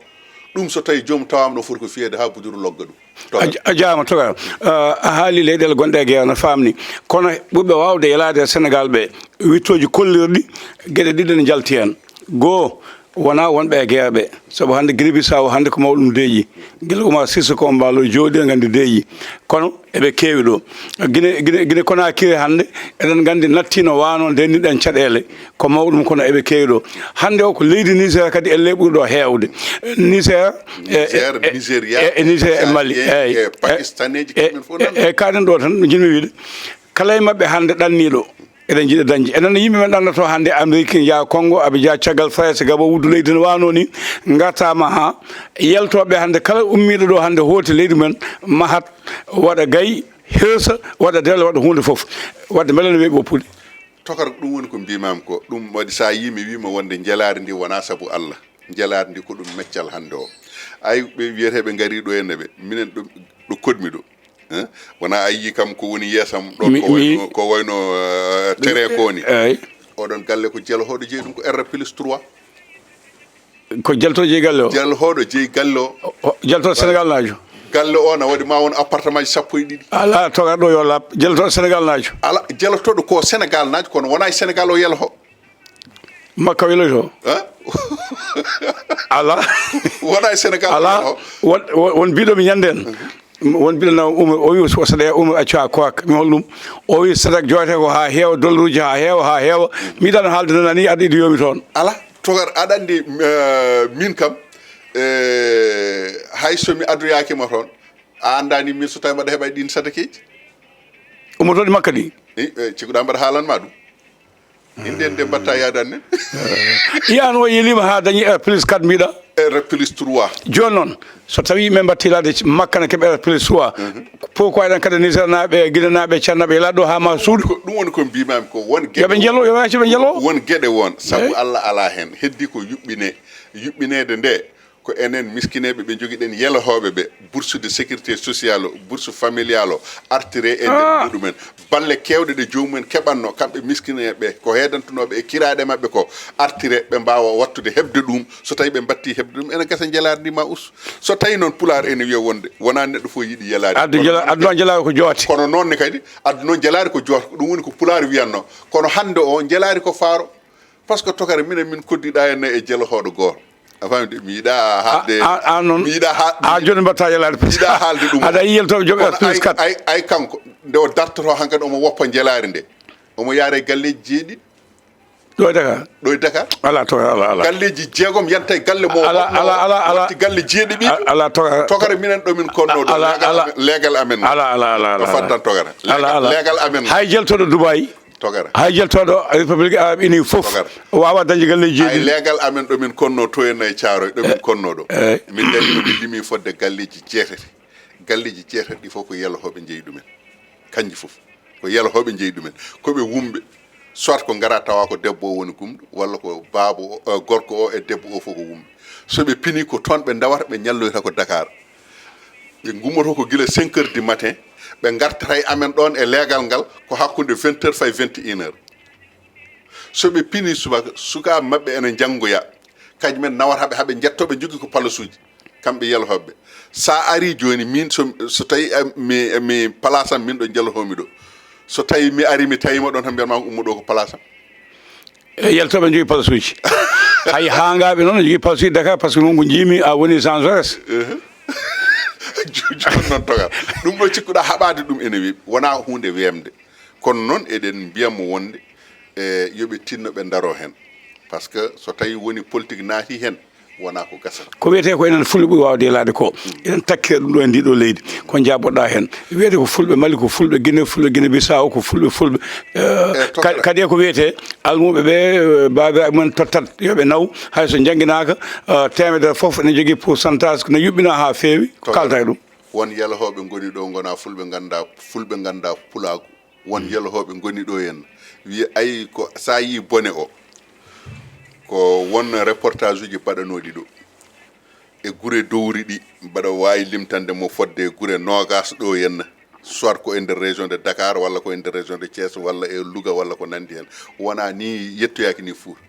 Ɗum so tawi joomum tawaama ɗo foti ko fiyeede haa buduru logga ɗum. To- A ja-, a jaama, Togara. Eh, a haali leyɗeele gonɗe e geewe no faamni. Kono ɓurɓe waawde yelaade e Senegaal ɓe, wittooji kollirɗi, geɗe ɗiɗi ne njalti heen. Goo, wonaa wonɓe e geewe ɓe. Sabu hannde Guinée Bissau, hannde ko mawɗum deeƴi. Gila Oumar Sissoko, ko Embaló jooɗi, nganndi deeƴi. Kono eɓe keewi ɗo. Guinée, Guinée, Guinée Conakry hannde, eɗen nganndi nattiino waano, ndenniɗen caɗeele. Ko mawɗum, kono eɓe keewi ɗo. Hannde o ko leydi Niger kadi elle ɓuri ɗo heewde. Niger, e, Niger, e, Nigeria, e, e Niger e Mali. Eeyi. E Pakistaneeji, e, kamɓe fof e, nan. E, kaɗen ɗo tan, no njiɗmi wiide. Kala e maɓɓe hannde ɗanniiɗo. Eɗen njiɗa dañde. Enen yimɓe men ɗannoto hannde Amérique, njaha Congo, aɓe njaha caggal Faye, so gaba wuddu leydi no waano ni, ngartaama haa yaltooɓe hannde kala ummiiɗo ɗo hannde hooti leydi men, mahat, waɗa gay, hirsa, waɗa delle, waɗa huunde fof. Waɗde mbele no weeɓi woppude? Tokar, ko ɗum woni ko mbiimaami ko. Ɗum waɗi so a yii mi wiima wonde njelaari ndi wonaa sabu Allah. Njelaari ndi ko ɗum meccal hannde o. Ay, ɓe wiyeteeɓe ngarii ɗo henne ɓe, minen ɗo, ɗo koɗmi ɗo. Hein? Wona a yii kam ko woni yeesam ɗo, mi, ko wayno, ko wayno, eh, tere ko ni. Eyi. Oɗon galle ko jelohooɗo jeyi ɗum, ko R plus trois. Ko jalto jeyi galle o? Jalhooɗo jeyi galle o. Jalto Sénégal naajo. Galle o na waɗi ma won appartement ji sappo e ɗiɗi. Ala toga ɗo yo lab. Jalto Sénégal naajo. Ala, jalotoɗo ko Sénégal naajo, kono wona e Sénégal o yalho. Makka weloyto. Ala. Wona e Sénégal o yalho. Won biɗo mi ñanden. Won mbiɗa umar o wi o saɗa umar accu ha koak mi hol ɗum. O wi sadak joote ko ha heewa, dolluji ha heewa ha heewa. Miɗano haalde nanani aɗa iɗi yomi toon. Ala. Togar, aɗa anndi, eh, min kam, eh, hay so mi addoyaaki ma toon, a anndani min so tawi mbaɗa heɓa e ɗin sadakeeji. Ummotoɗi makka ɗi? Eh, eh, cikuɗa mbaɗa haalan ma ɗum. Inɗen nde mbatta yadan nen. Iyan o yelima ha dañi R plus quatre mbiɗa. R plus trois. Joni noon, so tawi min mbatti lade makka ne keɓe R plus trois. Pourquoi eɗen kadi Niger naɓe, Guinée naɓe, Tchad naɓe yela ɗo ha ma suudu? Ko ɗum woni ko mbimami ko won geɗe. Yoɓe jelo, yoɓe accu ɓe jelo. Won geɗe won, sabu Allah ala hen. Heddi ko yuɓɓine, yuɓɓinede nde ko enen miskineɓe ɓe jogiɗen, yelohooɓe ɓe, bourse de sécurité sociale o, bourse familiale o, artire e nder muɗumen. Balle kewɗe ɗe jomumen keɓanno kamɓe miskineɓe, ko heedantunoɓe e kiraɗe maɓɓe ko, artire ɓe mbawa wattude heɓde ɗum. So tawi ɓe mbatti heɓde ɗum, ene gasa jelaari ndi ma us. So tawi noon pulaar ene wiya wonde wona neɗɗo fof yiɗi yelaade. Addu jela-, addu noon jelaari ko joote. Kono noon ne kadi, addu noon jelaari ko joote, ko ɗum woni ko pulaar wiyanno. Kono hannde o, jelaari ko faaro. Par ce que tokare minen min koddiɗa henne e jelohooɗo gooto. A faami de, mi yiɗa haalde. A, a, a noon. Mi yiɗa ha-, a joni mbatta yelaade. Mi yiɗa haalde ɗum. Aɗa yiyel taw joom Kono ay, R plus quatre. Ay, ay kanko, nde o dartoto hankadi omo woppa jelaari nde. Omo yaara e galleeji jeeɗiɗi. Ɗo e Dakar. Ɗo e Dakar. Ala to, ala, ala. Galleeji jeegom yanta e galle mo. Ala, ala, ala, ala. Watti galle jeeɗiɗi. Ala to. Tokare minen ɗo min konno ɗo. Ala, leegal ala. Amen, leegal amen. Ala, ala, ala, ala. Ko faddan tokare. Ala, ala. Leegal amen. Hay jeltoɗo Dubai. Tokara. Hay jeltoɗo République Arabe Unie fof wawa dañde galleji jeeɗiɗi. Leegal amen ɗo min konno to en e Caaroy, ɗo min konno ɗo. Min dari ɗo min limi fodde galleji jeetati. Galleji jeetati ɗi fof ko yelohooɓe jeeyi ɗumen. Kanji fof ko yelohooɓe jeeyi ɗumen. Ko ɓe wumɓe. Soit ko ngara tawa ko debbo o woni gumɗo, walla ko baaba o, eh, gorko o e debbo o fof ko wumɓe. So ɓe pini ko toon ɓe ndawata, ɓe ñalloyta ko Dakar. Ɓe ngummoto ko gila cinq heures du matin, ɓe ngartata e amen ɗoon e leegal ngal ko hakkunde vingt heures fayi vingt et une heures. So ɓe pini subaka, sukaaɓe maɓɓe ene njanngoya, kañum en nawata ɓe haa ɓe njettoo, ɓe njogii ko palasuuji, kamɓe yelohooɓe. So a arii jooni, miin so, so tawii, eh, mi, mi place am, miin ɗo njelohoomi ɗo, so tawii mi arii mi tawii ma ɗoon tan, mbiyat ma ko ummo ɗo ko place am. E yaltooɓe njogii palasuuji. Hay haangaaɓe noon njogii palasuuji Dakar, par ce que noon ko njiimi a woni Jean Jaurès. Jooni noon toga. Ɗum ɗo cikkuɗaa haɓaade ɗum ene weeɓi. Wonaa huunde weemde. Kono noon eɗen mbiya mo wonde, e, yo ɓe tinno ɓe ndaroo heen. Par ce que so tawii woni politique naati heen, wona ko gasata. Ko wiyetee ko enen fulɓe ɓuri waawde yelaade ko. Eɗen takkira ɗum ɗo e ndi ɗo leydi. Ko jaaboɗaa heen. Wiyetee ko fulɓe Mali, ko fulɓe Guinée, fulɓe Guinée Bissau, ko fulɓe, fulɓe, eh, kadi e ko wiyetee almuuɓe ɓe, eh, baabiraaɓe mumen tottat yo ɓe naw, hay so njannginaaka, eh, teemedere fof ene jogii pourcentage ko ne yuɓɓinaa haa feewi. Ko kaalta e ɗum? Won yalahooɓe ngoni ɗo, ngona fulɓe, ngannda fulɓe, ngannda pulaagu. Won yalhooɓe ngoni ɗo henna wiya ay ko sa yi bone o, ko won reportage uji baɗanoɗi ɗo e gure dowri ɗi, mbaɗa wawi limtande mo fodde gure nogas ɗo henna, soit ko e nder région de Dakar walla ko e nder région de Thiès walla e Louga walla ko nandi hen. Wona ni yettoyaki ni Fouta,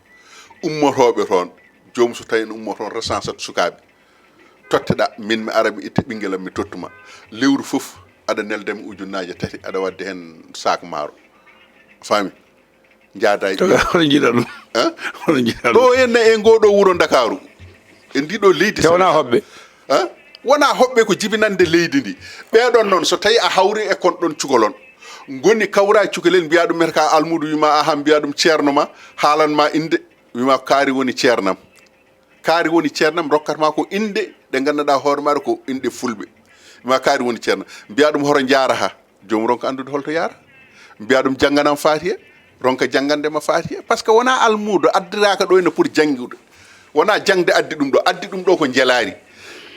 ummotoɓe toon, jomum so tawi ne ummo toon recensat sukaɓe, totteɗa min mi ara mi itta ɓinguel am mi tottuma, lewru foof aɗa neldami ujunnaje tati aɗa wadde hen sac maaro, faami? Jaada e ɓiya. Hono jiiɗa ɗum? Hono jiiɗa ɗum? Ɗo henne e ngoɗo wuro Ndakaaru, e ndiɗo leydi. Te wona hoɓɓe? Wona hoɓɓe, ko jibinande leydi ndi. Ɓeɗon noon so tawi a hawri e kon ɗon cukalon, ngoni kawra cukalel, mbiya ɗum meta ka almuudo, wima aha, mbiya ɗum ceerno ma, haalan ma inde, wima kaari woni ceernam. Kaari woni ceernam, rokkat ma ko inɗe ɗe nganndanɗaa hoore maaɗa ko inɗe fulɓe. Ma kaari woni ceernam. Mbiya ɗum hoto njaara ha. Joomum ronka anndude holto yaara. Mbiya ɗum jannganam Faatiya, ronka janngande ma Faatiya. Par ce que wona almuudo, addiraka ɗo ene pour janngude. Wona jaŋde addi ɗum ɗo, addi ɗum ɗo ko njelaari.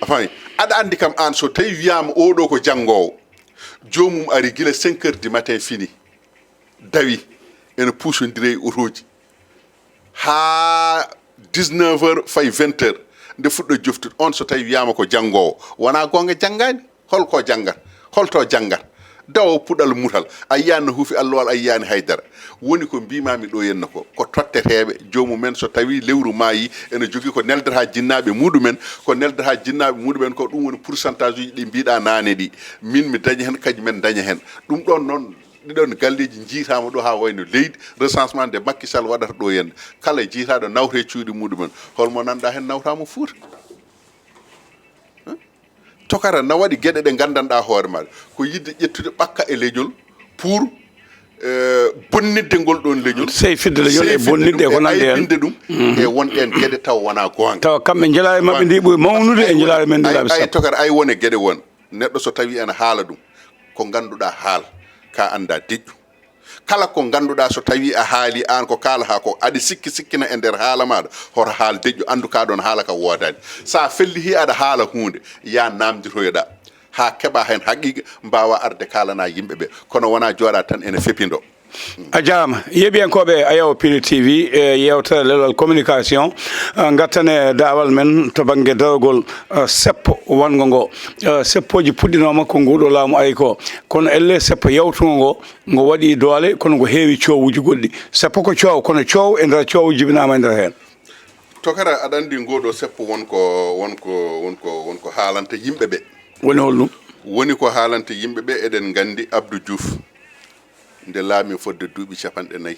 A faami? Aɗa anndi kam aan so tawi wiyaama oɗo ko janngoowo, joomum ari gila cinq heures du matin fini. Dawi ene puusondire e otooji haa dix-neuf heures fayi vingt heures, nde fuɗɗo joftude. On so tawi wiyaama ko janngoowo, wona goonga janngaani. Hol ko janngata? Holto janngata? Dawo puɗal mutal, a yiyaani no huufi allowal, a yiyaani haydara. Woni ko mbiimaami ɗo henna ko, ko totteteeɓe, joomumen so tawii lewru maayii, ene jogii ko neldata jinnaaɓe muɗumen, ko neldata jinnaaɓe muɗumen ko ɗum woni pourcentage uji ɗi mbiiɗaa naane ɗi. Min mi daña heen, kañum en daña heen. Ɗum ɗoon noon, ɗiɗon galleeji njiitaama ɗo haa wayno leydi, recensement nde Macky Sall waɗata ɗo henna. Kala jiytaaɗo nawte cuuɗi muɗumen, holmo nanɗaa heen nawtaama Fuuta? Tokara na waɗi geɗe ɗe nganndanɗaa hoore maaɗa, ko yiɗde ƴettude ɓakka e leñol pour, eh, bonnitde ngol ɗoon leñol. Sey fidde leñol e sey fidde bonnitde ɗum, e ko e nanndi heen. Aybinde ɗum, mhm, e wonɗe heen geɗe taw wonaa goonga. Tawa kamɓe njelaari maɓɓe ndi ɓuri mawnude e njelaari men ndi ay, laabi ay sappo. Tokara, ay wone geɗe won. Neɗɗo so tawii ene haala ɗum, ko ngannduɗaa haala, ka anndaa deƴƴu. Kala ko ngannduɗaa so tawii a haalii aan ko kaalataa ko, aɗa sikki sikkina e nder haala maaɗa, hoto haal deƴƴu, anndu kaa ɗoon haala ka woodaani. So a felliti aɗa haala huunde, yaa naamndotoyoɗaa haa keɓaa heen haqiiqa, mbaawaa arde kaalanaa yimɓe ɓe, kono wonaa jooɗaa tan ene fepindoo. A jaaraama. Yeeɓiyankooɓe Ayaw Pili T V, e yeewtere Leɗɗal Communication, eh, ngattane daawal men to bannge darogol, eh, seppo wonngo ngo. Eh, seppooji puɗɗinooma ko nguuɗo laamu ari ko. Kono ellee seppo yawtungo ngo, ngo waɗi doole, kono ngo heewi coowuuji goɗɗi. Seppo ko coow, kono coow e nder coow jibinaama e nder heen. Tokara, aɗa anndi ngoo ɗoo seppo won ko, won ko, won ko, won ko haalanta yimɓe ɓe. Woni holɗum? Woni ko haalanta yimɓe ɓe, eɗen nganndi Abdou Diouf, nde laami fodde duuɓi capanɗe nayi,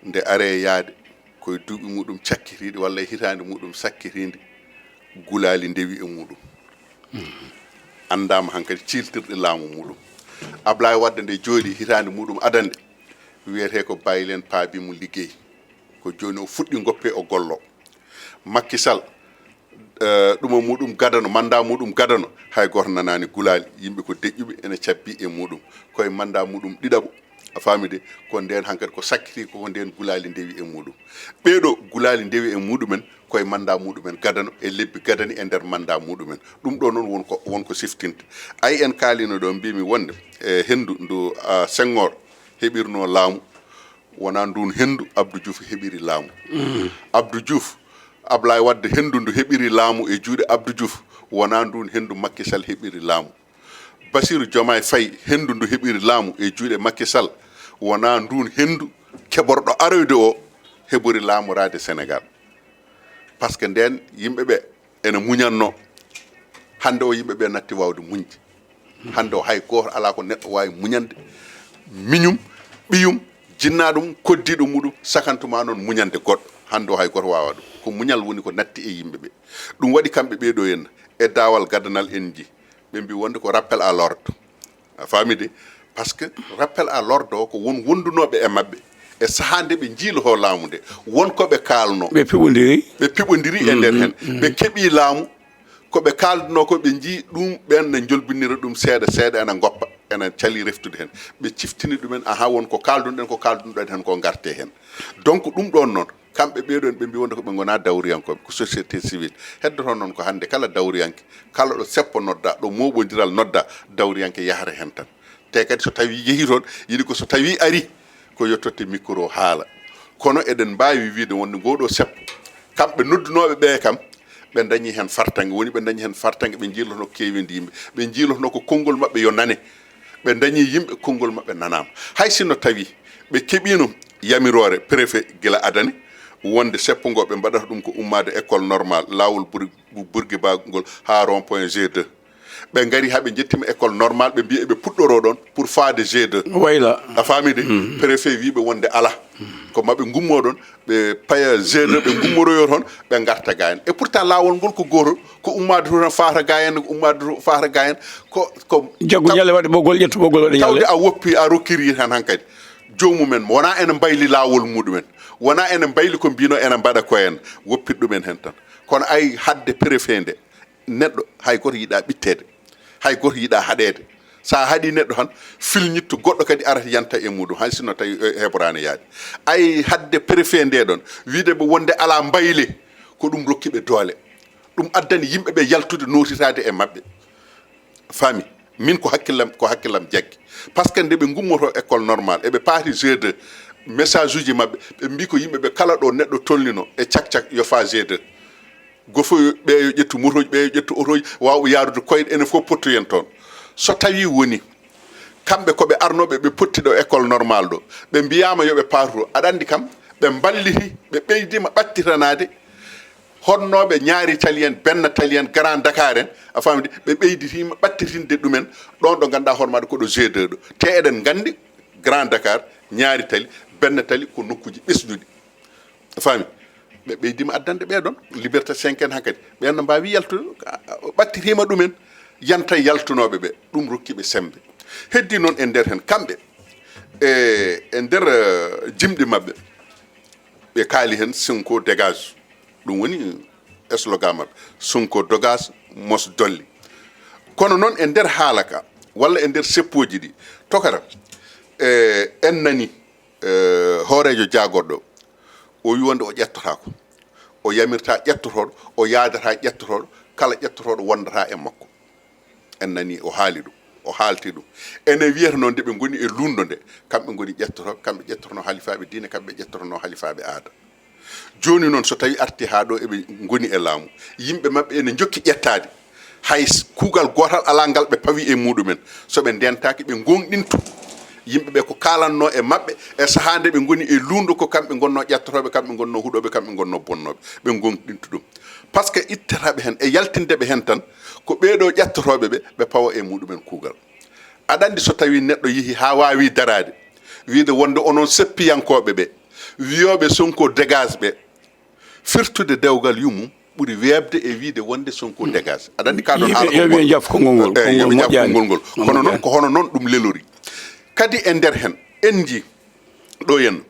nde aree yaade, ko e duuɓi muɗum cakkitiiɗi walla e hitaande muɗum sakkitiinde, gulaali ndewi e muɗum. Anndaama hankadi ciiltirɗe laamu muɗum. Ablaye Wade nde jooɗi hitaande muɗum adannde, wiyetee ko bàyyi leen paa bi mu liggéey. Ko jooni o fuɗɗi ngoppe o gollo. Macky Sall, eh, ɗuma muɗum gadano, manndaa muɗum gadano, hay gooto nanaani gulaali. Yimɓe ko deƴƴuɓe, ene cabbii e muɗum. Ko e manndaa muɗum ɗiɗaɓo, a faami de, ko ndeen hankadi ko sakkitii ko, ko ndeen gulaali ndewi e muɗum. Ɓee ɗoo gulaali ndewi e muɗumen, ko e manndaa muɗumen gadano, e lebbi gadani e nder manndaa muɗumen. Ɗum ɗoo noon won ko, won ko siftinta. Ay, en kaalino ɗoo, mbiimi wonde, e henndu ndu, ah, Senghor heɓirnoo laamu, wonaa nduun henndu Abdou Diouf heɓiri laamu. Mm. Abdou Diouf, Ablaye Wade henndu ndu heɓiri laamu e juuɗe Abdou Diouf, wonaa nduun henndu Macky Sall heɓiri laamu. Bassirou Diomaye Faye henndu ndu heɓiri laamu e juuɗe Macky Sall, wonaa nduun henndu keɓorɗo aroyde o heɓori laamoraade Sénégal. Parce que ndeen yimɓe ɓe ene muñannoo. Hannde o yimɓe ɓe natti waawde muñde. Hannde o hay gooto alaa ko neɗɗo waawi muñande. Miñum, ɓiyum, jinnaaɗo mum, koddiiɗo muɗum, sakantuma noon muñande goɗɗo. Hannde o hay gooto waawaa ɗum. Ko muñal woni ko natti e yimɓe ɓe. Ɗum waɗi kamɓe ɓee ɗoo henna, e daawal gadanal en njii. Ɓe mbii wonde ko rappel à l'ordre. A faami de? Parce que rappel à l'ordre o ko won wondunooɓe e maɓɓe. E sahaa nde ɓe njiilotoo laamu nde, won ko ɓe kaalnoo. Ɓe piɓondiri. Ɓe piɓondiri e nder heen. Mm, mm. Ɓe keɓii laamu, ko ɓe kaaldunoo ko ɓe njii ɗum, ɓeen ne njolbinira ɗum seeɗa seeɗa, ena ngoppa, ena calii reftude heen. Ɓe ciftini ɗumen, ahaa, won ko kaaldunɗen, ko kaaldunɗen heen ko, ngartee heen. Donc, ɗum ɗoon noon, kamɓe ɓee ɗoon, ɓe mbii wonde ko ɓe ngonaa dawriyankooɓe, ko société civile. Heddoto noon ko hannde kala dawriyanke, kala ɗo seppo noddaa, ɗo mooɓondiral noddaa, dawriyanke yahata heen tan. Te kadi so tawii yehii toon, yiɗi ko so tawii arii, ko yo totte micro haala. Kono eɗen mbaawi wiyde wonde ngoo ɗoo seppo, kamɓe noddunooɓe ɓee kam, ɓe ndañii heen fartaŋŋe, woni ɓe ndañii heen fartaŋŋe, ɓe njiilotonoo ko keeweendi yimɓe, ɓe njiilotonoo ko konngol maɓɓe yo nane. Ɓe ndañii yimɓe, konngol maɓɓe nanaama. Hay sinno tawii ɓe keɓiino yamiroore préfet gila adane, wonde seppo ngo ɓe mbaɗata ɗum ko ummaade école normale, laawol Bour-, Bourguiba ngol haa rond point G deux. Ɓe ngari haa ɓe njettiima école normale, ɓe mbii eɓe puɗɗoroo ɗoon pour faade G deux. Wayla. A faami de? Mm. Préfet wii ɓe wonde alaa. Ko maɓe ngummoo ɗoon, ɓe paya G deux, ɓe ngummoroyoo toon, ɓe ngarta gaa heen. Et pourtant, laawol ngol ko gootol, ko ummaade to tan faata gaa heen, ko ummaade to faata gaa heen, ko, ko jaggu ñalle waɗi ɓoggol, ƴettu ɓoggol, waɗi ñalle. Tawde a woppi, a rokkiri tan hankadi. Joomum en, wonaa ene mbayli laawol muɗum en, wonaa ene mbayli ko mbiinoo ene mbaɗa ko en, woppit ɗum en heen tan. Kono ay hadde préfet nde, neɗɗo hay gooto yiɗaa ɓitteede, hay gooto yiɗaa haɗeede. So a haɗii neɗɗo tan, filñitto goɗɗo kadi arata yanta e muɗum, hay sinno tawi, eh, heɓoraani yaade. Ay hadde préfet nde ɗoon, wiide ɓe wonde alaa mbayle, ko ɗum rokki ɓe doole. Ɗum addani yimɓe ɓe yaltude, nootitaade e maɓɓe. Faami? Min ko hakkillam, ko hakkillam jaggi. Parce que nde ɓe ngummotoo école normale, eɓe paati G deux, message uji maɓɓe, ɓe mbii ko yimɓe ɓe kala ɗo neɗɗo tolnino e cak-cak yo faa G deux. Gofo ɓe yo ƴettu motooji, ɓe yo ƴettu otooji, waawɓe yaarude koyɗe, enen fof pottoyen toon. So tawi woni kamɓe ko ɓe arnoɓe, ɓe potti ɗo école normal ɗo, ɓe mbiyama yo ɓe parru, aɗa andi kam, ɓe mballiti, ɓe ɓeydima ɓattiranaade honnoɓe Ñaari Tali en, Benna Tali en, Grand Dakar en, a faami de, ɓe ɓeyditima ɓattirtinde ɗumen ɗon ɗo ganduɗa hoore maɗa ko ɗo G deux ɗo. Te eɗen gandi Grand Dakar, Ñaari Tali, Benna Tali ko nokkuji ɓesduɗi. A faami? Ɓe ɓeydima addande ɓee ɗon, Liberté cinq en hankadi. Ɓeen no mbaawi yaltude, ɓattitima ɗumen, yanta yaltunooɓe ɓe, ɗum rokki ɓe semmbe. Heddi noon e nder heen, kamɓe, e, e nder, eh, jimɗi maɓɓe, ɓe kaali heen Sonko dégage. Ɗum woni slogan maɓɓe, Sonko dégage, Mos dolli. Kono noon e nder haala ka, walla e nder seppooji ɗi, tokara, eh, en nani, eh, hooreejo jaagorɗo, o wi wonde o ƴettotaako. O yamirta ƴettotooɗo, o yaadata ƴettotooɗo, kala ƴettotooɗo wondata e makko. En nani o haali ɗum, o haalti ɗum. Enen wiyata noon nde ɓe ngoni e luundo nde, kamɓe ngoni ƴettotooɓe, kamɓe ƴettotono halifaaɓe diine, kamɓe ƴettotono halifaaɓe aada. Jooni noon so tawi arti haa ɗo eɓe ngoni e laamu, yimɓe maɓɓe ene njokki ƴettaade. Hay s-, kuugal gootal alaa ngal ɓe pawi e muɗumen. So ɓe ndentaaki, ɓe ngonɗinto yimɓe ɓe ko kaalanno e maɓɓe e sahaa nde ɓe ngoni e luundo, ko kamɓe ngonno ƴettotooɓe, kamɓe ngonno huɗooɓe, kamɓe ngonno bonnooɓe. Ɓe ngonɗinto ɗum. Par ce que ittataɓe heen e yaltindeɓe heen tan, ko ɓeeɗo ƴettotooɓe ɓe, ɓe pawa e muɗumen kuugal. Aɗa anndi so tawi neɗɗo yehi haa waawi daraade, wiide wonde onon seppiyankooɓe ɓe, wiyooɓe Sonko dégage ɓe, firtude dewgal yummum ɓuri weeɓde e wiide wonde Sonko dégage. Aɗa anndi ka ɗon haala ko yo ɓe njaf konngol ngol. Eyi, yo ɓe njaf konngol ngol. Kono noon ko hono noon ɗum lelori. Kadi e nder heen, en njii ɗo henna,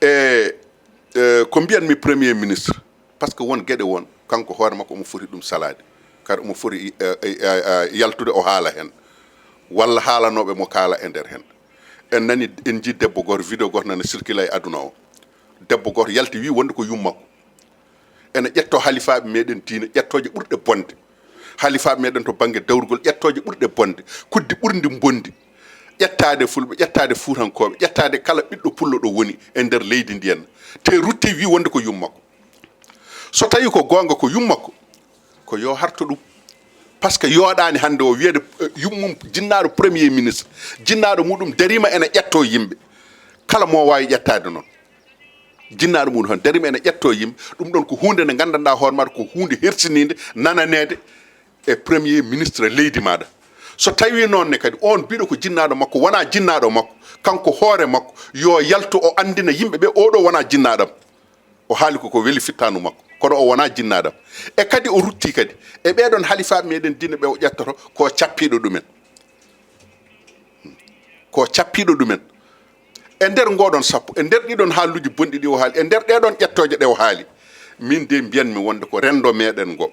e, e, ko mbiyanmi Premier ministre, par ce que won geɗe won, kanko hoore makko omo foti ɗum salaade. Kadi omo foti, e, e, e, e, yaltude o haala heen. Walla haalanooɓe mo kaala e nder heen. En nani, en njii debbo gooto, vidéo gooto nana circule e aduna o. Debbo gooto yalti wi wonde ko yummakko. Ene ƴetto halifaaɓe meɗen diine, ƴettooje ɓurɗe bonde. Halifaaɓe meɗen to bannge dawrugol, ƴettooje ɓurɗe bonde. Kuddi ɓurndi mbondi. Ƴettaade Fulɓe, ƴettaade Fuutankooɓe, ƴettaade kala ɓiɗɗo pullo ɗo woni e nder leydi ndi henna. Te rutti wi wonde ko yummakko. So tawi ko goonga ko yummakko, ko yo harto ɗum. Par ce que yooɗaani hannde o wiyede, eh, yummum, jinnaaɗo Premier ministre, jinnaaɗo muɗum dariima ene ƴetto yimɓe. Kala mo waawi ƴettaade noon. Jinnaaɗo muɗum tan dariima ene ƴetto yimɓe. Ɗum ɗon ko huunde nde nganndanɗaa hoore maɗa ko huunde hersiniinde nananeede e Premier ministre leydi maɗa. So tawi noon ne kadi oon biɗo ko jinnaaɗo makko, wonaa jinnaaɗo makko, kanko hoore makko, yo yaltu o anndina yimɓe ɓe, oɗo wonaa jinnaaɗam. O haali ko, ko weli fittaandu makko, kono o wonaa jinnaaɗam. E kadi o rutti kadi e ɓeeɗon halifaaɓe meɗen diine ɓe o ƴettoto ko cappiiɗo ɗumen. Ko cappiiɗo ɗumen. E nder ngoɗon sappo, e nder ɗiɗon haalluuji bonɗi ɗi o haali, e nder ɗeɗon ƴettooje ɗe o haali, min de mbiyanmi wonde ko renndo meɗen ngo.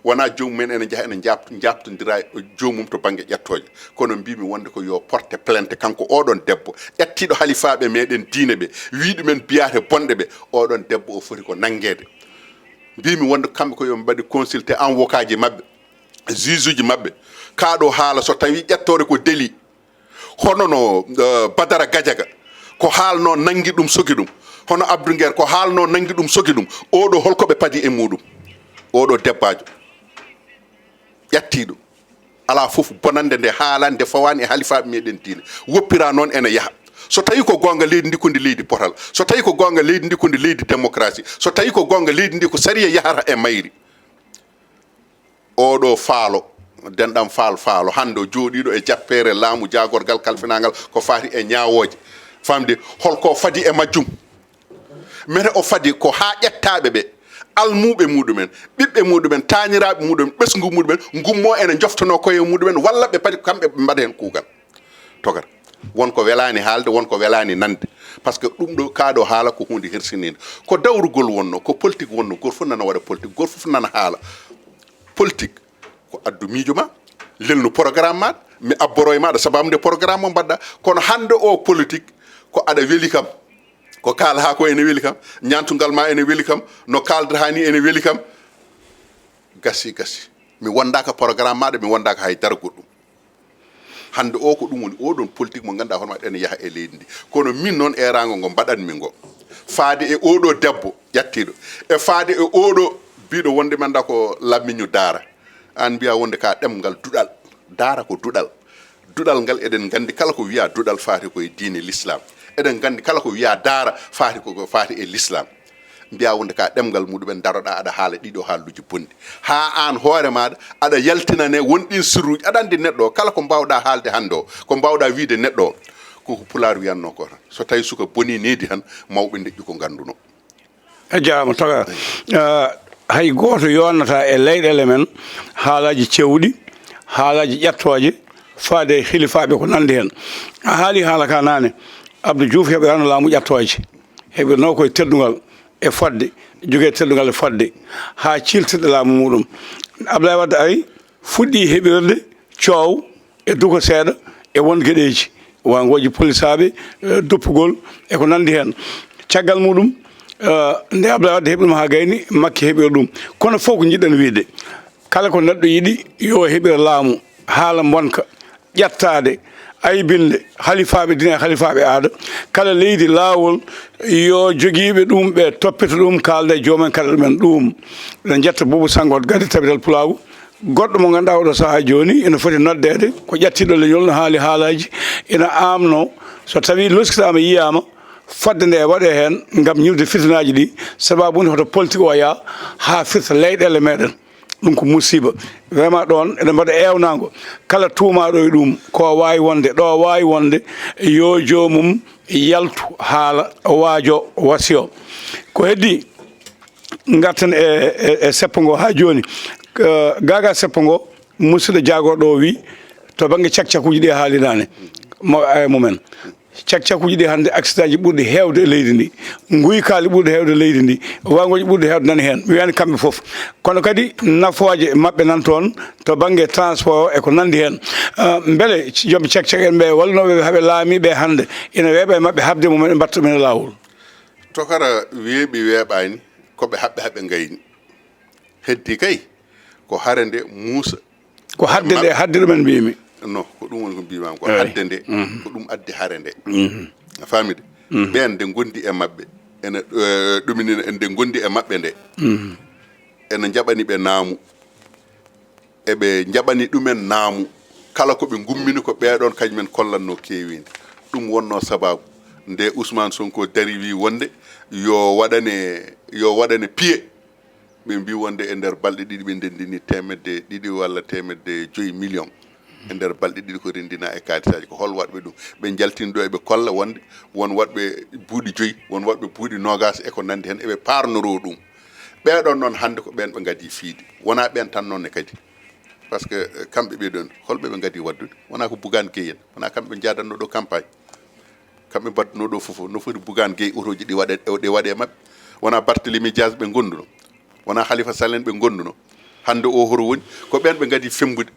Wonaa joomum en ene njaha ene njabt-, njaabtondira e joomum to bannge ƴettooje. Kono mbimi wonde ko yo porte plainte kanko oɗon debbo, ƴettiiɗo halifaaɓe meɗen diine ɓe, wii ɗumen biyaate bonɗe ɓe, oɗon debbo o foti ko nanngeede. Mbimi wonde kamɓe ko yo ɓe mbaɗi consulté avocatji maɓɓe, juge uji maɓɓe. Kaa ɗo haala so tawi ƴettoore ko délit, hono no, eh, Badara Gajaga, ko haalno nanngi ɗum soki ɗum, hono Abdou Nguer, ko haalno nanngi ɗum soki ɗum, oɗo holko ɓe padi e muɗum? Oɗo debbajo ƴattiiɗo, alaa fof bonannde nde haalani, nde fawaani e halifaaɓe meɗen diine, woppira noon ene yaha. So tawi ko goonga, leydi ndi ko ndi leydi potal, so tawi ko goonga, leydi ndi ko ndi leydi démocratie, so tawi ko goonga, leydi ndi ko sariya yahata e mayri, oɗo faalo, denɗam faal faalo, hannde o jooɗiiɗo e jappeere laamu jaagorgal kalfinangal ko faati e ñaawooje. Famde holko fadi e majjum? Mete o fadi ko haa ƴettaaɓe ɓe, almuuɓe muɗumen, ɓiɓɓe muɗumen, taaniraaɓe muɗumen, ɓesngu muɗumen, ngummo ene njoftanoo koye muɗumen, walla ɓe padi ko kamɓe ɓe mbaɗa heen kuugal. Tokar. Won ko welaani haalde, won ko welaani nande. Par ce que ɗum ɗo, kaa ɗo haala ko huunde hersiniinde. Ko dawrugol wonno, ko politique wonno, gooto fof nana waɗa politique, gooto fof nana haala. Politique ko addu miijo ma, lelnu programme ma, mi abboro e maɗa sababu nde programme mo mbaɗɗa. Kono hannde o politique ko aɗa weli kam, ko kaalata ko ene weli kam, ñaantungal ma ene weli kam, no kaaldata ni ene weli kam. Gasi, gasi. Mi wondaaka programme maɗa, mi wondaaka hay dara goɗɗum. Hannde o ko ɗum woni oɗon politique mo ngannduɗaa hono maɗa ene yaha e leydi ndi. Kono min noon, eeraango ngo mbaɗanmi ngo, faade e oɗo debbo ƴattiiɗo, e faade e oɗo biiɗo wonde mi anndaa ko lammiñu daara, aan mbiya wonde ka ɗemngal duɗal. Daara ko duɗal. Duɗal ngal, eɗen nganndi kala ko wiyaa duɗal faati ko e diine l'islam. Eɗen nganndi kala ko wiyaa daara faati ko, ko faati e l'islam. Mbiyaa wonde ka ɗemngal muɗumen daroɗaa aɗa haala ɗiɗo haalluuji bonɗi. Haa aan hoore maaɗa aɗa yaltinane won ɗiin sirruuji. Aɗa anndi neɗɗo o, kala ko mbaawɗaa haalde hannde o, ko mbaawɗaa wiyde neɗɗo o, koko Pulaar wiyatnoo ko tan. So tawii suka bonii needi tan, mawɓe ndeƴƴu ko nganndunoo. A jaaraama, Toga. Ah, hay gooto yonnataa e leyɗeele men haalaaji cewɗi, haalaaji ƴattooje, faade e hilifaaɓe ko nanndi heen. A haali haala ka naane, Abdou Diouf heɓiraano laamu ƴattooje, heɓirnoo koye teddungal e fodde, jogee teddungal e fodde, haa ciiltirɗe laamu muɗum. Abdoulaye Wade ari, fuɗɗi heɓirde coow e duko seeɗa e won geɗeeji, wangooji polisaaɓe, eh, doppugol e ko nanndi heen. Caggal muɗum, eh, nde Abdoulaye Wade heɓi ɗum haa gayni, Makki heɓira ɗum. Kono fof ko njiɗɗen wiyde, kala ko neɗɗo yiɗi yo heɓir laamu, haala mbonka, ƴettaade, aybinde halifaaɓe diine e halifaaɓe aada, kala leydi laawol, yo jogiiɓe ɗum ɓe toppita ɗum, kaalda e joomen, kaɗa ɗumen ɗum. Eɗen njetta Buubu Sanngo Gadde Tabitelle Pulaagu, goɗɗo mo ngannduɗaa oɗo sahaa jooni ina foti noddeede, ko ƴattiiɗo leñol, no haali haalaaji, ina aamno, so tawii loskitaama, yiyaama, fodde nde waɗee heen ngam ñiwde fitinaaji ɗi, sabaabu nde hoto politique o yaa haa firta leyɗeele meɗen. Ɗum ko musiba. Vraiment, ɗoon eɗen mbaɗa eewnaango. Kala tuumaaɗo e ɗum, ko waawi wonde, ɗo waawi wonde, yo joomum yaltu haala, o waajo, wasiyo. Ko heddi, ngarten e, e, e seppo ngo haa jooni. Eh, gaagaa seppo ngo, musidɗo jaagorɗo o wi, to bannge cakcakuuji ɗi haalinaane, mo, e mumen. Cakcakuuji ɗi hannde, accident ji ɓurɗi heewde e leydi ndi, nguykali ɓurɗi heewde e leydi ndi, wangooji ɓurɗi heewde nani heen. Mi wiyani kamɓe fof. Kono kadi nafooje maɓɓe nan toon to bannge transport e ko nanndi heen. Ah, mbele joom cakcak en ɓe wallinooɓe ɓe haɓe laamiiɓe hannde ina weeɓa e maɓɓe haɓde mumen ɓe mbatta ɗum e laawol? Tokara weeɓi weeɓaani, ko ɓe haɓɓe haɓe ngayni. Heddi kay ko hare nde muusa. Ko hadde nde, hadde ɗumen mbiymi. Non, ko ɗum woni ko mbiymaami ko. Eey. Hadde nde, ko ɗum addi hare nde. A faami de? Ɓeen nde ngondi e maɓɓe, ene, eh, ɗuminina en nde ngondi e maɓɓe nde. Ene njaɓani ɓe naamu. Eɓe njaɓani ɗumen naamu. Kala ko ɓe ngummini ko ɓeeɗoon kañumen kollatnoo keewindi. Ɗum wonnoo sabaabu nde Ousmane Sonko dari wi wonde yo waɗane, yo waɗane piye. Ɓe mbii wonde e nder balɗe ɗiɗi ɓe ndenndini teemedde ɗiɗi walla teemedde joyi million. E nder balɗe ɗiɗi ko renndina e kaalisaaji. Ko hol waɗɓe ɗum? Ɓe njaltini ɗo eɓe kolla wonde won waɗɓe buuɗi joyi, won waɗɓe buuɗi noogaas e ko nanndi heen, eɓe paarnoroo ɗum. Ɓeeɗoon noon hannde ko ɓeen ɓe ngadii fiide. Wonaa ɓeen tan noon ne kadi. Par ce que, eh, kamɓe ɓee ɗoon, hol ɓe ɓe ngadii waɗdude? Wonaa ko Bougane Gueye en? Wonaa kamɓe ɓe njaadatnoo ɗo campagne? Kamɓe mbaɗnoo ɗo fof, no foti Bougane Gueye, otooji ɗi waɗe, ɗi waɗe e maɓɓe? Wonaa Barthélémy Dias ɓe ngonduno? Wonaa Khalifa Sall en ɓe ngonduno? Hannde o horo woni? Ko ɓeen ɓe ngadii femmbude.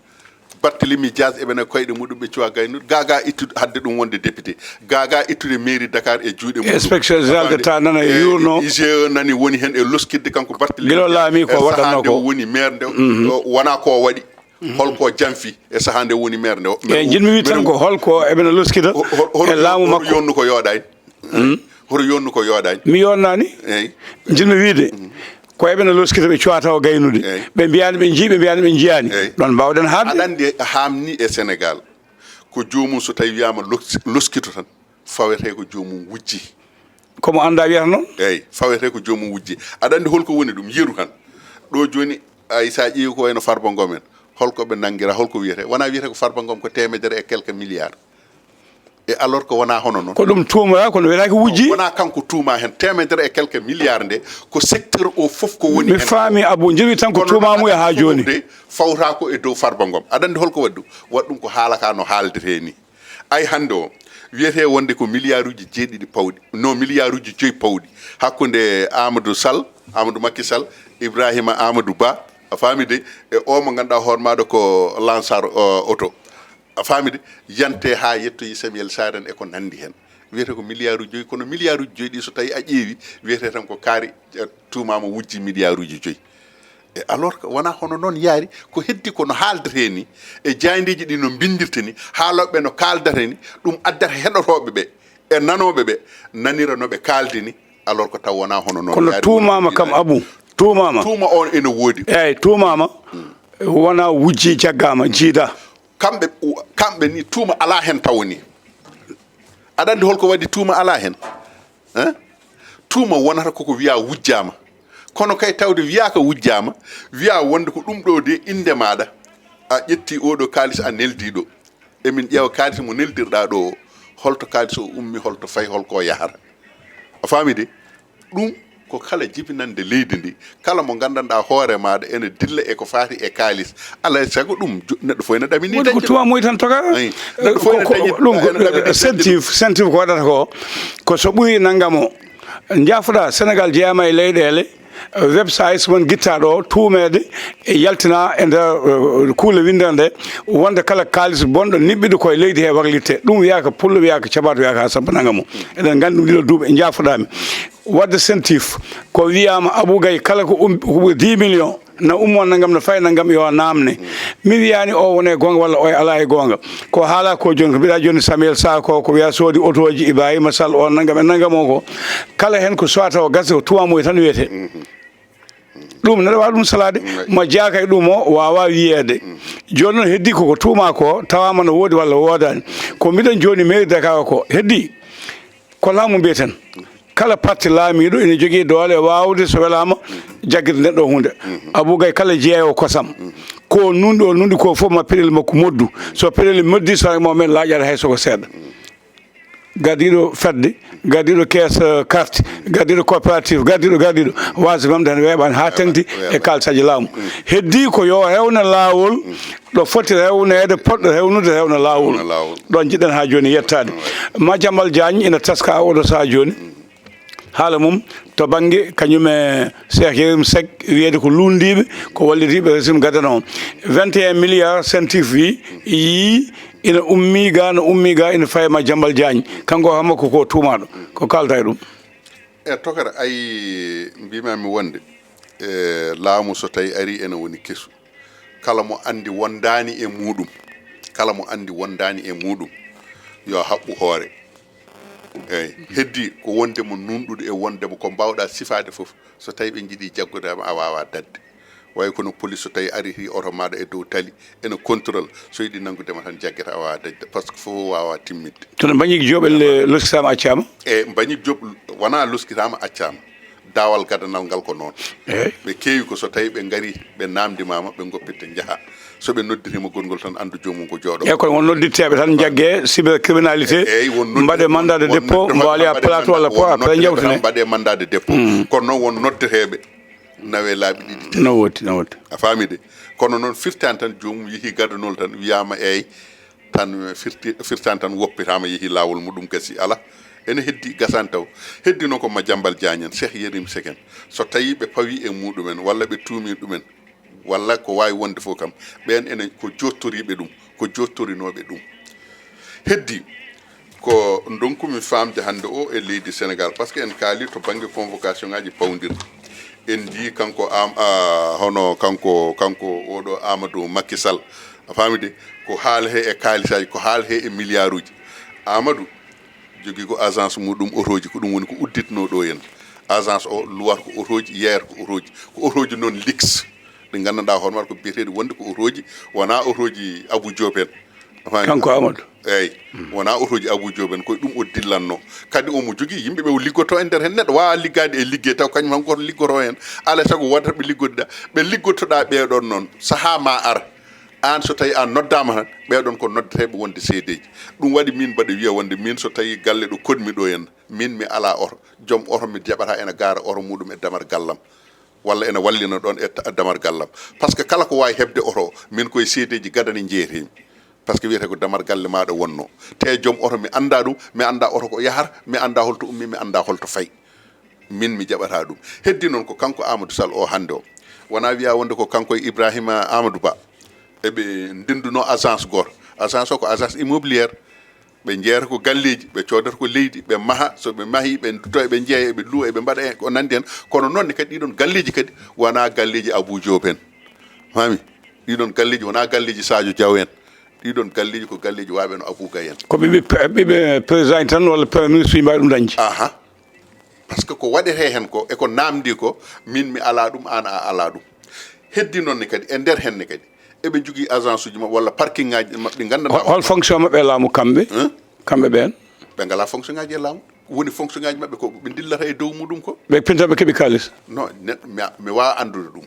Barthélémy Dias eɓena koyɗe muɗum ɓe cuwa gaynude. Gaagaa ittude, hadde ɗum wonde député. Gaagaa ittude mairie Dakar e juuɗe muɗum. Inspection générale d'État nana e yuurno. I G E nani woni heen e loskidde kanko Barthélémy Dias. Gila o laami ko waɗatnoo ko. E sahaa nde o woni maire nde, o, wonaa ko o waɗi. Holko janfi e sahaa nde woni maire nde? Eyi, njiɗmi wiide tan ko holko eɓena loskida e laamu makko? Hoto yonnu ko yooɗaani. Hoto yonnu ko yooɗaani. Mi yonnaani. Eyi. Njiɗmi wiide ko eɓena loskida ɓe cuwata o gaynude. Eyi. Ɓe mbiyaani ɓe njii, ɓe mbiyaani ɓe njiyaani. Eyi. Ɗoon mbaawɗen haaɗde. Aɗa anndi haamni e Sénégal ko joomum so tawi wiyaama loks-, loskito tan. Fawetee ko joomum wujji. Ko mo anndaa wiyata noon? Eey, fawetee ko joomum wujji. Aɗa anndi holko woni ɗum? Yeru tan. Ɗo jooni, ay, so a ƴeewi ko wayno Farba Ngom en, holko ɓe nanngira, holko wiyetee? Wonaa wiyetee ko Farba Ngom ko teemedere e quelques milliards. E alors que wonaa hono noon. Ko ɗum tuumoraa, kono wiyetee ko wujji. Wonaa kanko tuumaa heen. Teemedere e quelques milliards nde, ko secteur o fof ko woni heen. Mi faami, Abou, njiɗmi tan ko tuumaa mum e haa jooni. Kono noon, aɗa anndi fof de, fawtaa ko e dow Farba Ngom. Aɗa anndi holko waɗi ɗum? Waɗi ɗum ko haala ka no haaldetee ni. Ay hannde o, wiyetee wonde ko milliarduuji jeeɗiɗi pawɗi, no milliarduuji joyi pawɗi, hakkunde Amadou Sall, Amadou Macky Sall, Ibrahima Amadou Ba, a faami de, e o mo ngannduɗaa hoore maaɗa ko lansar, o, oto. A faami de, yante haa yettoyi Samuel Sarr en e ko nanndi heen. Wiyetee ko milliarduuji joyi, kono milliarduuji joyi ɗi so tawii a ƴeewi, wiyetee tan ko kaari, eh, tuumaama wujji milliarduuji joyi. E alors que wonaa hono noon yaari, ko heddi ko no haaldetee ni, e jaayndeeji ɗi no mbinndirtee ni, haalooɓe no kaaldata ni, ɗum addata heɗotooɓe ɓe e nanooɓe ɓe nanira no ɓe kaaldi ni, alors que taw wonaa hono noon yaari. Kono tuumaama kam, Abou, tuumaama. Tuuma on ene woodi. Eey, tuumaama, wonaa wujji jaggaama, jiidaa. Kamɓe, kamɓe ni tuuma alaa heen tawo ni. Aɗa anndi holko waɗi tuuma alaa heen? Eh? Tuuma wonata koko wiyaa wujjaama. Kono kay tawde wiyaaka wujjaama, wiyaa wonde ko ɗum ɗo de innde maaɗa. A ƴetti oɗo kaalis a neldi ɗo. Emin ƴeewa kaalis mo neldirɗa ɗo o. Holto kaalis o ummi, holto fayi, holko yahata. A faami de? Ɗum ko kala jibinande leydi ndi, kala mo nganndanɗaa hoore maaɗa ene dilla e ko faati e kaalis. Alaa e sago ɗum jo-, neɗɗo fof ene ɗamini. Woni ko dañde ɗum. Tuwaamuy tan toga. Ayi. Neɗɗo fof ene Ko, ko, dañi, ɗum, ene ɗamini dañde sentif, ɗum. Sentif ko waɗata ko, ko so ɓuri nanngam o. Njaafoɗaa, Senegaal jeyaama e leyɗeele, websites mon gittaaɗo o, tuumeede e yaltina e nder, eh, kuule winndere nde, wonde kala kaalis bonɗo niɓɓiɗo ko e leydi he waklirte. Ɗum wiyaaka pullo, wiyaaka cabato, wiyaaka haa sappo nanngam o. Eɗen nganndi ɗum ɗiɗo duuɓi, njaafoɗaa mi. Waɗde sentif, ko wiyaama Abou Gaye kala ko um, ko dix millions na ummo nanngam, no fayi nanngam, yo naamne. Mi wiyaani o wone goonga walla o alaa e goonga. Ko haalaa ko jooni, ko mbiɗa jooni Samuel Sarr ko, ko wiyaa soodi otooji, Ibrahima Sall o nanngam e nanngam o ko. Kala heen ko soit tawa gasa ko tuwaamuy tan wiyetee. Ɗum neɗɗo waawa ɗum salaade. Mo jeyaaka e ɗum o waawaa wiyeede. Jooni noon heddii koko tuumaa ko tawaama no woodi walla woodaani. Ko mbiɗen jooni mairie Dakar o ko heddii. Ko laamu mbiyeten. Kala parti laamiiɗo ina jogii doole waawde so welaama jaggirde nden ɗo huunde. Abou Gaye kala jeeyo kosam. Ko nunɗo o nunɗi ko fof ma peɗel makko moddu. So peɗel moddi so mo men laaƴata hay soko seeɗa. Gardiiɗo fedde, gardiiɗo caisse, eh, carte, gardiiɗo coopérative, gardiiɗo, gardiiɗo. Waasde mamde heen weeɓaani haa teŋti e kaalisaaji laamu. Heddii ko yo rewne laawol, ɗo foti rewneede, potɗo rewnude rewna laawol. Rewna laawol. Ɗoon njiɗɗen haa jooni yettaade. Madiambal Diagne ina taska oɗo sahaa jooni. Haala mum to bannge kañum e Cheikh Yérim Seck wiyeede ko luulndiiɓe, ko wallitiiɓe régime gadano o. Vingt et un milliards sentif wi yii ina ummii ga, no ummii ga, ina faye Madiambal Diagne. Kanko o hamma ko, ko tuumaaɗo. Ko kaalta e ɗum? E tokara, ay, mbiimaami wonde, e, laamu so tawi ari ene woni kesu. Kala mo anndi wondaani e muuɗum, kala mo anndi wondaani e muuɗum, yo haɓɓu hoore. Eeyi, heddii ko wonde mo nuunɗude e wonde mo ko mbaawɗaa sifaade fof, so tawi ɓe njiɗi jaggude ma, a waawaa dañde. Wayi kono police so tawi ariri oto maaɗa e dow tali, ene contrôle, so yiɗi nanngude ma tan jaggata, a waawaa dañde, par ce que fof waawaa timmitde. Kono Mbagnick Diop elle loskitaama accaama? E Mbagnick Diop wonaa loskitaama accaama. Daawal gadanal ngal ko noon. Eeyi. Ɓe keewi ko so tawi ɓe ngari, ɓe naamndimaama, ɓe ngoppirta njaha. So ɓe noddirima gongol tan, anndu joomum ko jooɗo. Eeyi, kono won nodditteeɓe tan njagge cybercriminalité, eeyi, won noddi-, mbaɗe mandat de won dépôt, noddi-, mbaɗe mbaɗe plateau walla mandat, po-, won après noddireeɓe tan njawtine. Mbaɗe mandat de dépôt. Mm. Kono noon won noddeteeɓe nawe laabi ɗiɗi, tati. No woodi, no woodi. A faami de? Kono noon firti aan tan joomum yehi gadanol tan wiyaama eeyi, tan firti, firtaani tan woppitaama yehi laawol muɗum gasi. Alaa, ene heddi gasaani taw. Heddi noon ko Madiambal Diagne en, Cheikh Yérim Seck en. So tawi ɓe pawi e muɗumen, walla ɓe tuumi ɗumen, walla ko waawi wonde fof kam, ɓeen ene ko jottoriiɓe ɗum, ko jottorinooɓe ɗum. Heddi ko ndonkumi faamde hannde o e leydi Sénégal, par ce que en kaali to bannge convocation ngaaji pawdirɗi. En njii kanko Am-, a, hono kanko, kanko oɗo Amadou Macky Sall, a faami de, ko haala he e kaalisaaji, ko haala he e milliarduuji. Amadou jogii ko agence muɗum otooji, ko ɗum woni ko udditnoo ɗo en. Agence o luwata ko otooji, yeeyata ko otooji. Ko otooji noon luxe, ɗi nganndanɗaa hoore maɗa ko biyeteeɗi wonde ko otooji, wonaa otooji Abou Diop en. A faami? Kanko Amadou. Eeyi. Mm. Wonaa otooji Abou Diop en, ko e ɗum o dillanno. Kadi omo jogii yimɓe ɓe o liggotoo e nder heen. Neɗɗo waawaa liggaade e liggey taw kañum tan gooto liggotoo heen. Alaa e sago woodata ɓe liggoduɗaa. Ɓe liggotoɗaa ɓee ɗoon noon, sahaa ma ar, aan so tawi a noddaama tan, ɓee ɗoon ko noddeteeɓe wonde seedeeji. Ɗum waɗi miin mbaɗa wiya wonde miin so tawi galle ɗo koɗmi ɗo heen, miin mi alaa oto. Joom oto mi jaɓata ene gaara oto muɗum e damar gallam. Walla ene wallina ɗoon e ta-, damar gallam. Par ce que kala ko waawi heɓde oto o, min koye seedeeji gadane njeeyetee-mi. Par ce que wiyetee ko damar galle maaɗa wonnoo. Te joom oto mi anndaa ɗum, mi anndaa oto ko yahata, mi anndaa holto ummii, mi anndaa holto fayi. Min mi jaɓataa ɗum. Heddi noon ko kanko Amadou Sall o hannde o. Wonaa wiyaa wonde ko kanko e Ibrahima Amadou Ba. Eɓe ndenndunoo agence gooto. Agence o ko agence immobilière. Ɓe njeeyata ko galleeji, ɓe coodata ko leydi, ɓe maha, so ɓe mahii, ɓe ndutto, eɓe njeeya, eɓe luwa, eɓe mbaɗa e ko nanndi heen. Kono noon ne kadi, ɗiɗon galleeji kadi wonaa galleeji Abou Diop en. Faami? Ɗiɗon galleeji wonaa galleeji Sadio Diaw en. Ɗiɗon galleeji ko galleeji waaɓe no Abou Gaye en. Ko ɓiɓɓe, ɓiɓɓe président en tan walla premier ministre mbaawi ɗum dañde? Aha. Par ce que ko waɗetee heen ko, e ko naamndii ko, min mi alaa ɗum, aan a alaa ɗum. Heddi noon ne kadi, e nder heen ne kadi, Eɓe njogii agence uji maɓɓe walla parking ngaji maɓɓe, ɗi nganndanɗaa. Hol fonction maɓɓe e laamu kamɓe? Kamɓe ɓeen? Ɓe ngalaa fonction ngaji e laamu. Woni fonction ngaji maɓɓe ko ɓe ndillata e dow muɗum ko. Ɓe pinta ɓe keɓi kaalis? Non, neɗɗo mi, mi waawaa anndude ɗum.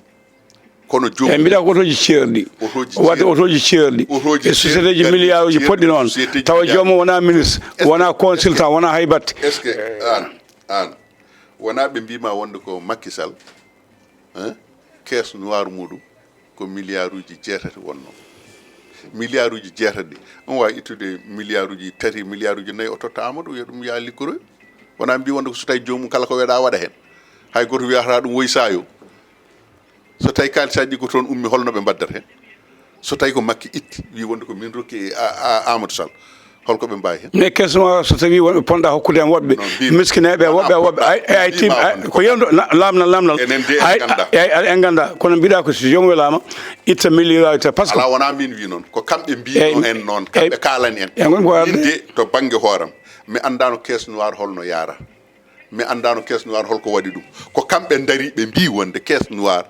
Kono joom e mbiɗa ko otooji ceerɗi. Otooji wadde ceerɗi. Otooji ceerɗi. Otooji e société ji ceerɗi, milliard uji ceerɗi, poɗɗi noon. Société ji tawa milliard. Joomum wonaa ministre, wonaa consultant, wonaa hay batte. Est-ce que aan, aan, wonaa ɓe mbiima wonde ko Macky Sall, hein, caisse noire muɗum ko milliard uji jeetati wonno? Milliard uji jeetati ɗi, on waawi ittude milliard uji tati, milliard uji nayi, o totta Amadou, wiya ɗum yaa liggoroy. Wonaa mbi wonde ko so tawi joomum kala ko weeɗa waɗa heen. Hay gooto wiyata ɗum woy saayo. So tawi kaalisaaji ɗi ko toon ummi, holno ɓe mbaddata heen? So tawi ko Makki itti, wi wonde ko min rokki a, a, Amadou Sall, holko ɓe mbawi heen? Mais question o, so tawi wonɓe ponɗa hokkude en woɓɓe, non, mbi-, miskineɓe, wonaa woɓɓe, woɓɓe, ponɗa, ay, ay, mbi-, tim, ma ay, wonde ko yewndo, na-, lamnal, lamnal. Enen de, ay, en ganda. Ay, ay, en ganda. Kono mbiɗa ko si joomum welaama, itta milliard te, parce que ala, wonaa min wi noon. Ko kamɓe mbino en noon, kamɓe kaalani en. Min de, to bannge hooram, mi anndaano caisse noire holno yaara. Mi anndaano caisse noire holko waɗi ɗum. Ko kamɓe ndari ɓe mbii wonde caisse noire,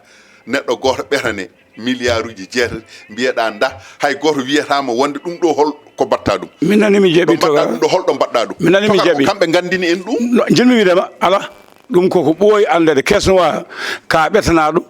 neɗɗo gooto ɓetane milliard uji jeetati, mbiyeɗaa ndah, hay gooto wiyataama wonde ɗum ɗo hol ko mbaɗta ɗum. Min nani mi jeeɓi. Ɗo mbaɗɗa ɗum ɗo, holɗo mbaɗɗa ɗum? Min nani mi jeeɓi. Ko kamɓe nganndini en ɗum. No, jinmi wiide ma, ala. Ɗum koko ɓooyi anndede, caisse noire, ka ɓetana ɗum.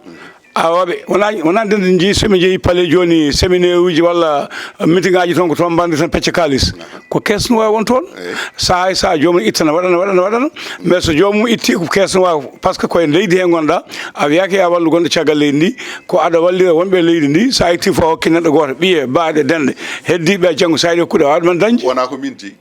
Awa ɓe, wona, wona ndende njii, so mi jeeyi palais jooni, séminaire uji walla meeting aji toon, ko toon mbanndi tan pecca kaalis. Ko caisse noire won toon. Eyi. Sahaa e sahaa joomum ittana, waɗana, waɗana, waɗana. Mais so joomum itti ko caisse noire, parce que koye leydi he ngonɗa, a wiyaki ya wallu gonɗo caggal leydi ndi, ko aɗa wallira wonɓe e leydi ndi, sa itti fof a hokki neɗɗo gooto, ɓiye, baaɗe, denɗe, heddiɓe a janngo, sa yiɗi hokkude, a waɗa men dañde. Wona ko min jeyi.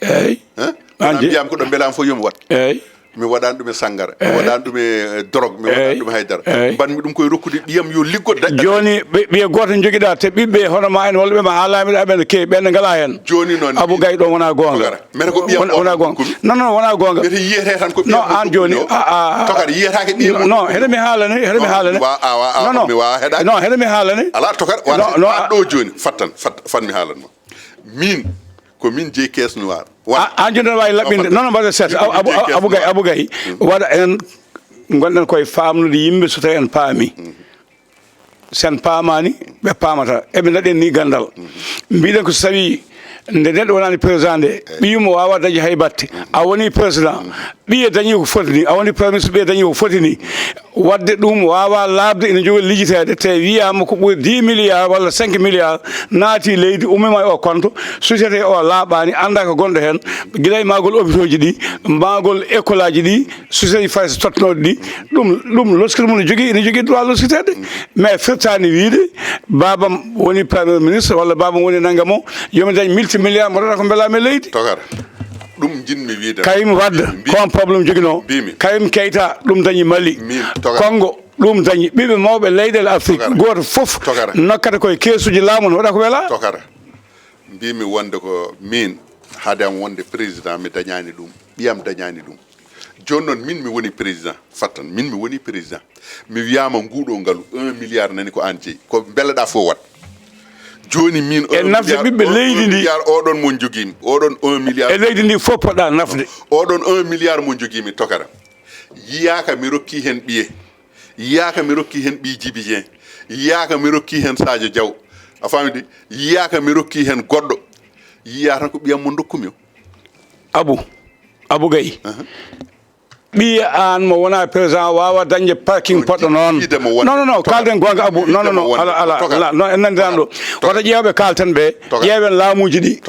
Eyyi. Hein? Wona mbiyam ko ɗo mbelaam fof yo mi waɗ. Eyyi. Mi waɗaani ɗum e sanngara, mi waɗaani ɗum e, eh, drogue, mi waɗaani ɗum e haydara. Eyyi. Mbanmi ɗum koye rokkude ɓiyam yo liggo daƴƴa. Jooni ɓe, ɓiye gooto njogiɗa, te ɓiɓɓe hono ma en walla ɓe ma haa laamiɗo amen no keewi, ɓen ne ngalaa heen. Jooni noon Abou Gaye ɗo wona goonga. Mete ko ɓiyam wona goonga. Non, non, wona goonga. Mete yiyete tan ko ɓiyam. Non, aan jooni, a, a, a. Tokar, yiyetaake ɓiyam. Non, non, hede mi haalane, hede mi haalane. Mi wa-, a, wa-, a, non, non. Mi waawaa heɗaade. Non, hede mi haalane. Alaa tokar, wona ɗo jooni, fattan, fat-, fan mi haalan ma. Min, ko min jeyi caisse noire. Wona. A, an jooni aɗa waawi laɓɓinde. Non, non, mbaɗa seeɗa. Abu, Abu, Abu Gaye, Abu Gaye. Waɗa en, ngonɗen koye faamnude yimɓe so tawi en paami. So en paamaani, ɓe paamata. Eɓe ndaɗen ni ganndal. Mbiɗen ko so tawi nde neɗɗo wonaani président nde, ɓiyum o waawaa dañde hay batte. A woni président. Ɓiye dañi ko foti ni, a woni premier ministre, ɓiye dañi ko foti ni. Waɗde ɗum waawaa laaɓde, ina jogori lijjiteede, te wiyaama ko ɓuri dix milliards walla cinq milliards naati leydi, ummima e o compte, société o laaɓaani, annda ko gonɗo heen, gila e maagol hôpitaux ji ɗi, maagol école aji ɗi, société ji fayso tottanooɗi ɗi, ɗum, ɗum loskiri mum ne jogii, ina jogii droit loskiteede. Mais firtaani wiide, baabam woni premier ministre walla baabam woni nannga mo, yomi dañ multimilliard, mboɗo waɗa ko mbelaami e leydi. Tokar. Ɗum njiɗmi wiide. Karim Wade, mbimi, ko on problème joginoo. Mbimi. Karim Keita, ɗum dañi Mali. Min, Tokar. Congo, ɗum dañi ɓiɓɓe mawɓe leyɗeele Afrique. Tokar. Gooto fof, Tokar, nokkata koye keesuji laamu no waɗa ko welaa. Tokar. Mbimi wonde ko min, haade am wonde président, mi dañaani ɗum. Ɓiyam dañaani ɗum. Jooni noon, min mi woni président, fattan, min mi woni président. Mi wiyaama nguuɗo ngalu, un milliard nani ko aan jeyi. Ko mbeleɗaa fof waɗ. Jooni min, en nafde ɓiɓɓe leydi ndi. Milliard, oɗon mo jogiimi, oɗon un milliard. E leydi ndi fof poɗɗa nafde. Oɗon un milliard mo jogiimi, Tokara. Yiyaaka mi rokki heen ɓiye. Yiyaaka mi rokki heen ɓiy Jibi Jeŋ. Yiyaaka mi rokki heen Sadio Diaw. A faami de? Yiyaaka mi rokki heen goɗɗo. Yiyaa tan ko ɓiyam mo ndokkumi o. Abu, Abu Gaye. Aha. Ɓiye aan mo wona président waawa dañde parking poɗɗo noon. Non, non, non, kaalden goonga, Abu. Non, non, non, ala, ala, ala, non, en nanndiraano ɗo. Wata ƴeewɓe kaalten ɓe, ƴeewen laamuuji ɗi.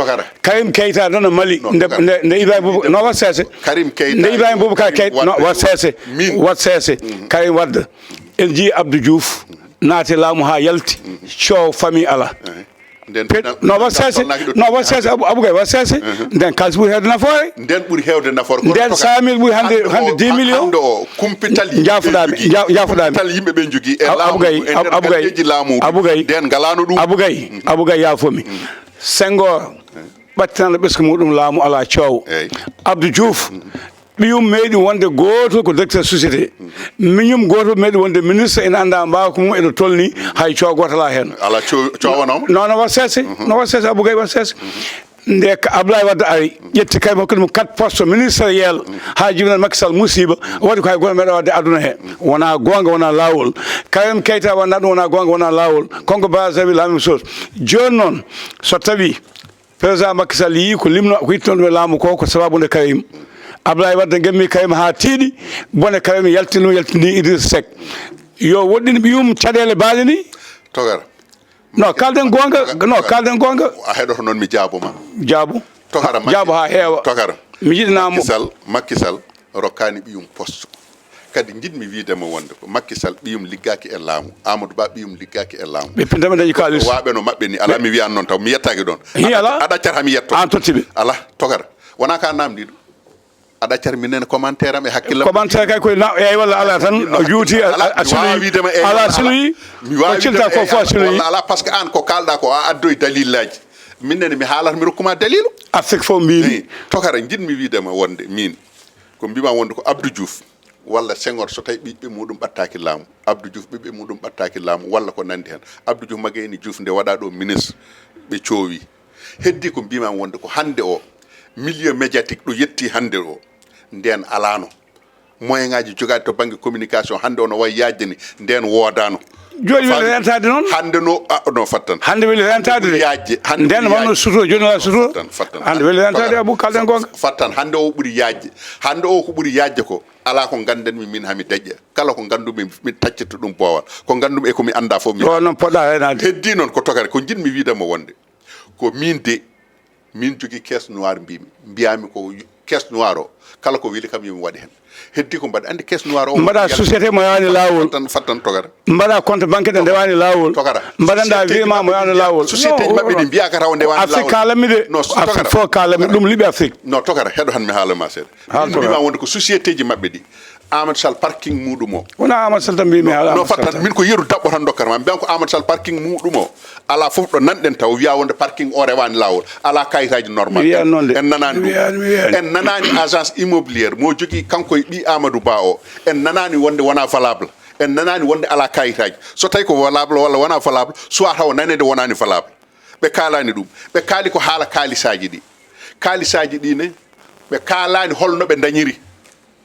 Karim Keita nana Mali, nde, nde, nde Ibrahima Boubacar, non, wat seese. Karim Keita. Nde Ibrahima Boubacar Keita, non, wat seese. Wat seese. Karim Wade. En njii Abdou Diouf naati laamu haa yalti. Coow famii ala. Nden pe-, no, wat seese, no, wat seese, Abu, Abu Gaye, wat seese. Nden kaalis ɓuri heewde nafoore. Nden ɓuri heewde nafoore. Nden cent mille ɓuri hannde, hannde dix millions. Hannde o, kumpital yimɓe njaafuɗaa mi, ɓe njogii. Nja-, njaafuɗaa mi. Kumpital yimɓe ɓe njogii e laamu, e nder galleeji laamu. Abu Gaye, Abu Gaye. Nden ngalaano ɗum. Abu Gaye, Abu Gaye, yaafo mi. Senghor, ɓattinano ɓesngu muɗum laamu alaa coow. Eey. Abdou Diouf, ɓiyum meeɗi wonde gooto ko directeur société. Miñum gooto meeɗi wonde ministre, ina annda mbaaw ko mum eɗo tolni, hay coow gooto alaa heen. Alaa coow, coowanooma? Non, non, wat seese. No, wat seese, Abou Gaye, wat seese. Nde ka Ablaye Wade ari, ƴetti Karim, hokki ɗum quatre postes ministériels, haa jibinani Macky Sall musiiba, waɗi ko hay gooto meeɗa waɗde aduna he. Wonaa goonga, wonaa laawol. Karim Keita waɗna ɗum, wonaa goonga, wonaa laawol. Congo Brazzaville, la même chose. Jooni noon, so tawi président Macky Sall yii ko limno, ko yittuno ɗum e laamu ko, ko sababu nde Karim. Ablaye Wade gemmi Karim haa tiiɗi, bone Karim yaltini ɗum, yaltini Idrissa Seck. Yo woɗɗin ɓiyum caɗeele baaɗe ni. Togara. No, kalden goonga, no, kalden goonga. A heɗoto noon, mi jaabo ma. Jaabo. Togara Macky, jaabo haa heewa. Togara. Mi yiɗinaa mo. Macky Sall, Macky Sall rokkaani ɓiyum poste. Kadi njiɗmi wiide mo wonde ko Macky Sall ɓiyum liggaaki e laamu. Amadou Ba ɓiyum liggaaki e laamu. Ɓe pintama dañi kaalis. Waaɓe no maɓɓe ni. Alaa, mi wiyan noon taw. Mi yettaaki ɗoon. Hi, alaa. Aɗa accat haa mi yetto. An tottiɓe. Alaa, Togara. Wonaa ka namdiɗo. Aɗa accar minen commentaire am e hakkillam. Commentaire kay koye na, eey walla alaa tan, o juuti, a, a, a siloyi. Alaa, siloyi. Mi waawi o cilta ko fof a siloyi. Walla alaa, parce que aan ko kaalɗaa ko a addoy dalillaji. Min nene mi haalata mi rokkuma dalilu. Afrique fof mbiimi. Eey, Togara, njiɗmi wiide ma wonde min, ko mbima wonde ko Abdou Diouf walla Senghor so tawi ɓiɓɓe muɗum ɓattaaki laamu. Abdou Diouf ɓiɓɓe muɗum ɓattaaki laamu walla ko nandi heen. Abdou Diouf Magaini Diouf nde waɗa ɗo ministre, ɓe coowi. Heddi ko mbima wonde ko hannde o, milieu médiatique ɗo yetti hannde o, nden alaano. Moyen ngaji jogaɗi to banggue communication hannde o no wayi yaajde ni, nden woodano. Joni weli rentade noon? Hannde no, a, no fattan. Hannde weli rentade de. Yaajde, hannde nden weli wonno yaajde. Suto, joni wala suto. Fattan, fattan. Hannde weli rentade, Abou, kalden goonga. Fattan, hannde o ɓuri yaajde. Hannde o ko ɓuri yaajde ko, ala ko ganndanmi min hami daƴƴa. Kala ko nganndumi, mi taccirta ɗum boowal. Ko nganndumi e ko mi annda fof mi. Ɗo noon poɗɗa reenaade. Heddi noon ko Togara, ko njiɗmi wiide mo wonde, ko min de, min jogii caisse noire mbimi. Mbiyami ko caisse noire o, kala ko weli kam yomi waɗ heen. Heddi ko mbaɗa, anndi caisse noire o. Mbaɗa société mo yaani laawol. Fattan, fattan Togara. Mbaɗa compte banque ɗe ndewaani laawol. Togara. Mbaɗanɗa virement mo yaani laawol. Société ji maɓɓe ɗi mbiya ka taw ndewaani laawol. Afrique kaalanmi de. No, Afrique Togara. Fof kaalanmi ɗum liɓi Afrique. No, Togara, heɗo han mi haala ma seeɗa. Haal Togara. Mbima wonde ko société ji maɓɓe ɗi. Amadou Sall parking muɗum o. Wona Amadou Sall tan mbimi, no, haala no Amadou Sall fattan tan. Min ko yeru daɓɓo tan dokkata ma. Mbiyan ko Amadou Sall parking muɗum o. Ala fof ɗo nanɗen taw wiya wonde parking o rewani lawol. Ala kayitaji normal. Mi wiyan noon de. En nanani ɗum. Mi wiyani, mi wiyani. En nanani agence immobilière mo jogui kanko e ɓi Amadou Ba o. En nanani wonde wona valable. En nanani wonde ala kayitaji. So tawi ko valable walla wona valable, soit taw nanede wonani valable. Ɓe kalani ɗum. Ɓe kaali ko haala kalisaji ɗi. Kalisaji ɗi ne, ɓe kalani holno ɓe dañiri.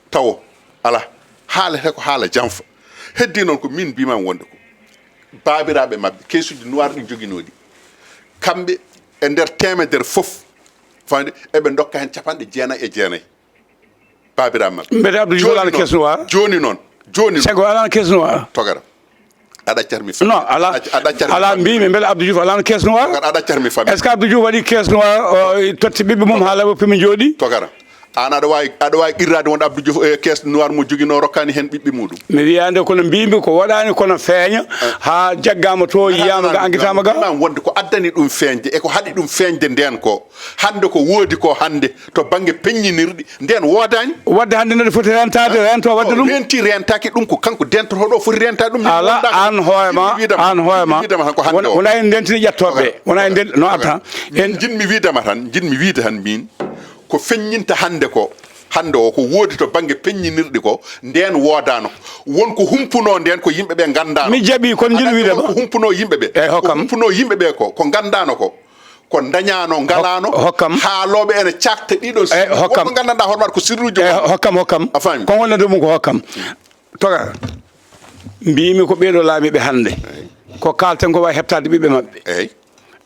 Tawo, ala. Haalete ko haala janfa. Heddi noon ko min mbimami wonde ko baabiraaɓe maɓɓe, keesuji noir ɗi joginooɗi. Kamɓe e nder teemedere fof, fawde eɓe ndokka heen capanɗe jeenayi e jeenayi. Baabiraaɓe maɓɓe. Mbete Abdou Diouf alano caisse noire? Jooni noon, jooni noon. Sengo alano caisse noire? Togara. Aɗa accata mi famille. Non, ala, aɗa accata mi ala famille. Mbimi mbele Abdou Diouf alano caisse noire? Togara, aɗa accata mi famille. Est-ce que Abdou Diouf waɗi caisse noire, o totti ɓiɓɓe mum haa laɓa pimi jooɗi? Togara. An aɗa wawi, aɗa wawi qirrade wonde Abdou Diouf, eh, caisse noire mo jogino rokkani hen ɓiɓɓe muɗum. Mi wiyande kono mbimi ko waɗani kono feeña, eh, ha jaggama to, yiyama ga, anguitama ga. Mbimami wonde ko addani ɗum feeñde e ko haɗi ɗum feeñde nden ko hande ko woodi ko hande to banggue peññinirɗi nden woodani. Wadde hande noɗe foti rentade, rento wadde ɗum. Renti rentaki ɗum ko kanko dentotoɗo foti rentade ɗum. Ala, an hoorema, an hoorema. Wona en dentini ƴettoɓe, wona en denti, no, attends. Jinmi wiidema tan, jinmi wiide tan min. Ko feññinta hannde ko, hannde o ko woodi to bannge peññinirɗi ko, ndeen woodano. Won ko humpuno ndeen ko yimɓe ɓe nganndaano. Mi jaɓi, kono njiɗmi wiide ma. Ko humpuno yimɓe ɓe. Eyyi, hokkam. Ko humpuno yimɓe ɓe ko, ko nganndaano ko. Ko ndañaano, ngalaano. Hok-, hokkam. Haalooɓe ene cakta ɗiɗon. Eyyi, hokkam. Wonko nganndanɗaa hoore maɗa ko sirruuji. Eyyi, hokkam, hokkam. A faami? Ko wonnande mum ko hokkam. Toga, mbimi ko ɓeeɗo laamiiɓe hannde. Eyyi. Ko kalten ko wawi heɓtaade ɓiɓɓe maɓɓe. Eyyi.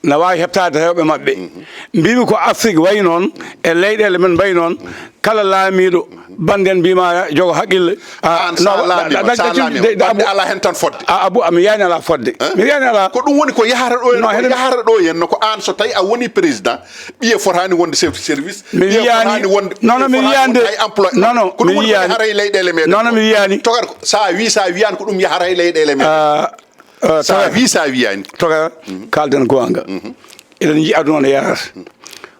Na waawi heɓtaade rewɓe maɓɓe. Mhm. Mbimi ko Afrique wayi noon, e leyɗeele men mbayi noon, kala laamiiɗo, bannden mbima jogo haqqille. Ah, an sa laamiima, sa laamiima, wonde ala hen tan fodde. Ah, Abou, mi wiyani ala fodde. Hein? Mi wiyani ala. Ko ɗum woni ko yahata ɗo en, ko yahata ɗo en, no ko an so tawi a woni président, ɓiye fotani wonde chef de service, mi wiyani, ɓiye fotani wonde, non, non, mi wiyande, ay employé. Non, non, ko ɗum woni ko yahata e leyɗeele meɗen. Non, non, mi wiyani. Togar ko, sa wi, sa wiyani ko ɗum yahata e leyɗeele meɗen. Ah, Eh, sa wi, sa wiyani. Toga, kalden goonga. Mhm. Eɗen njiya aduna no yarata.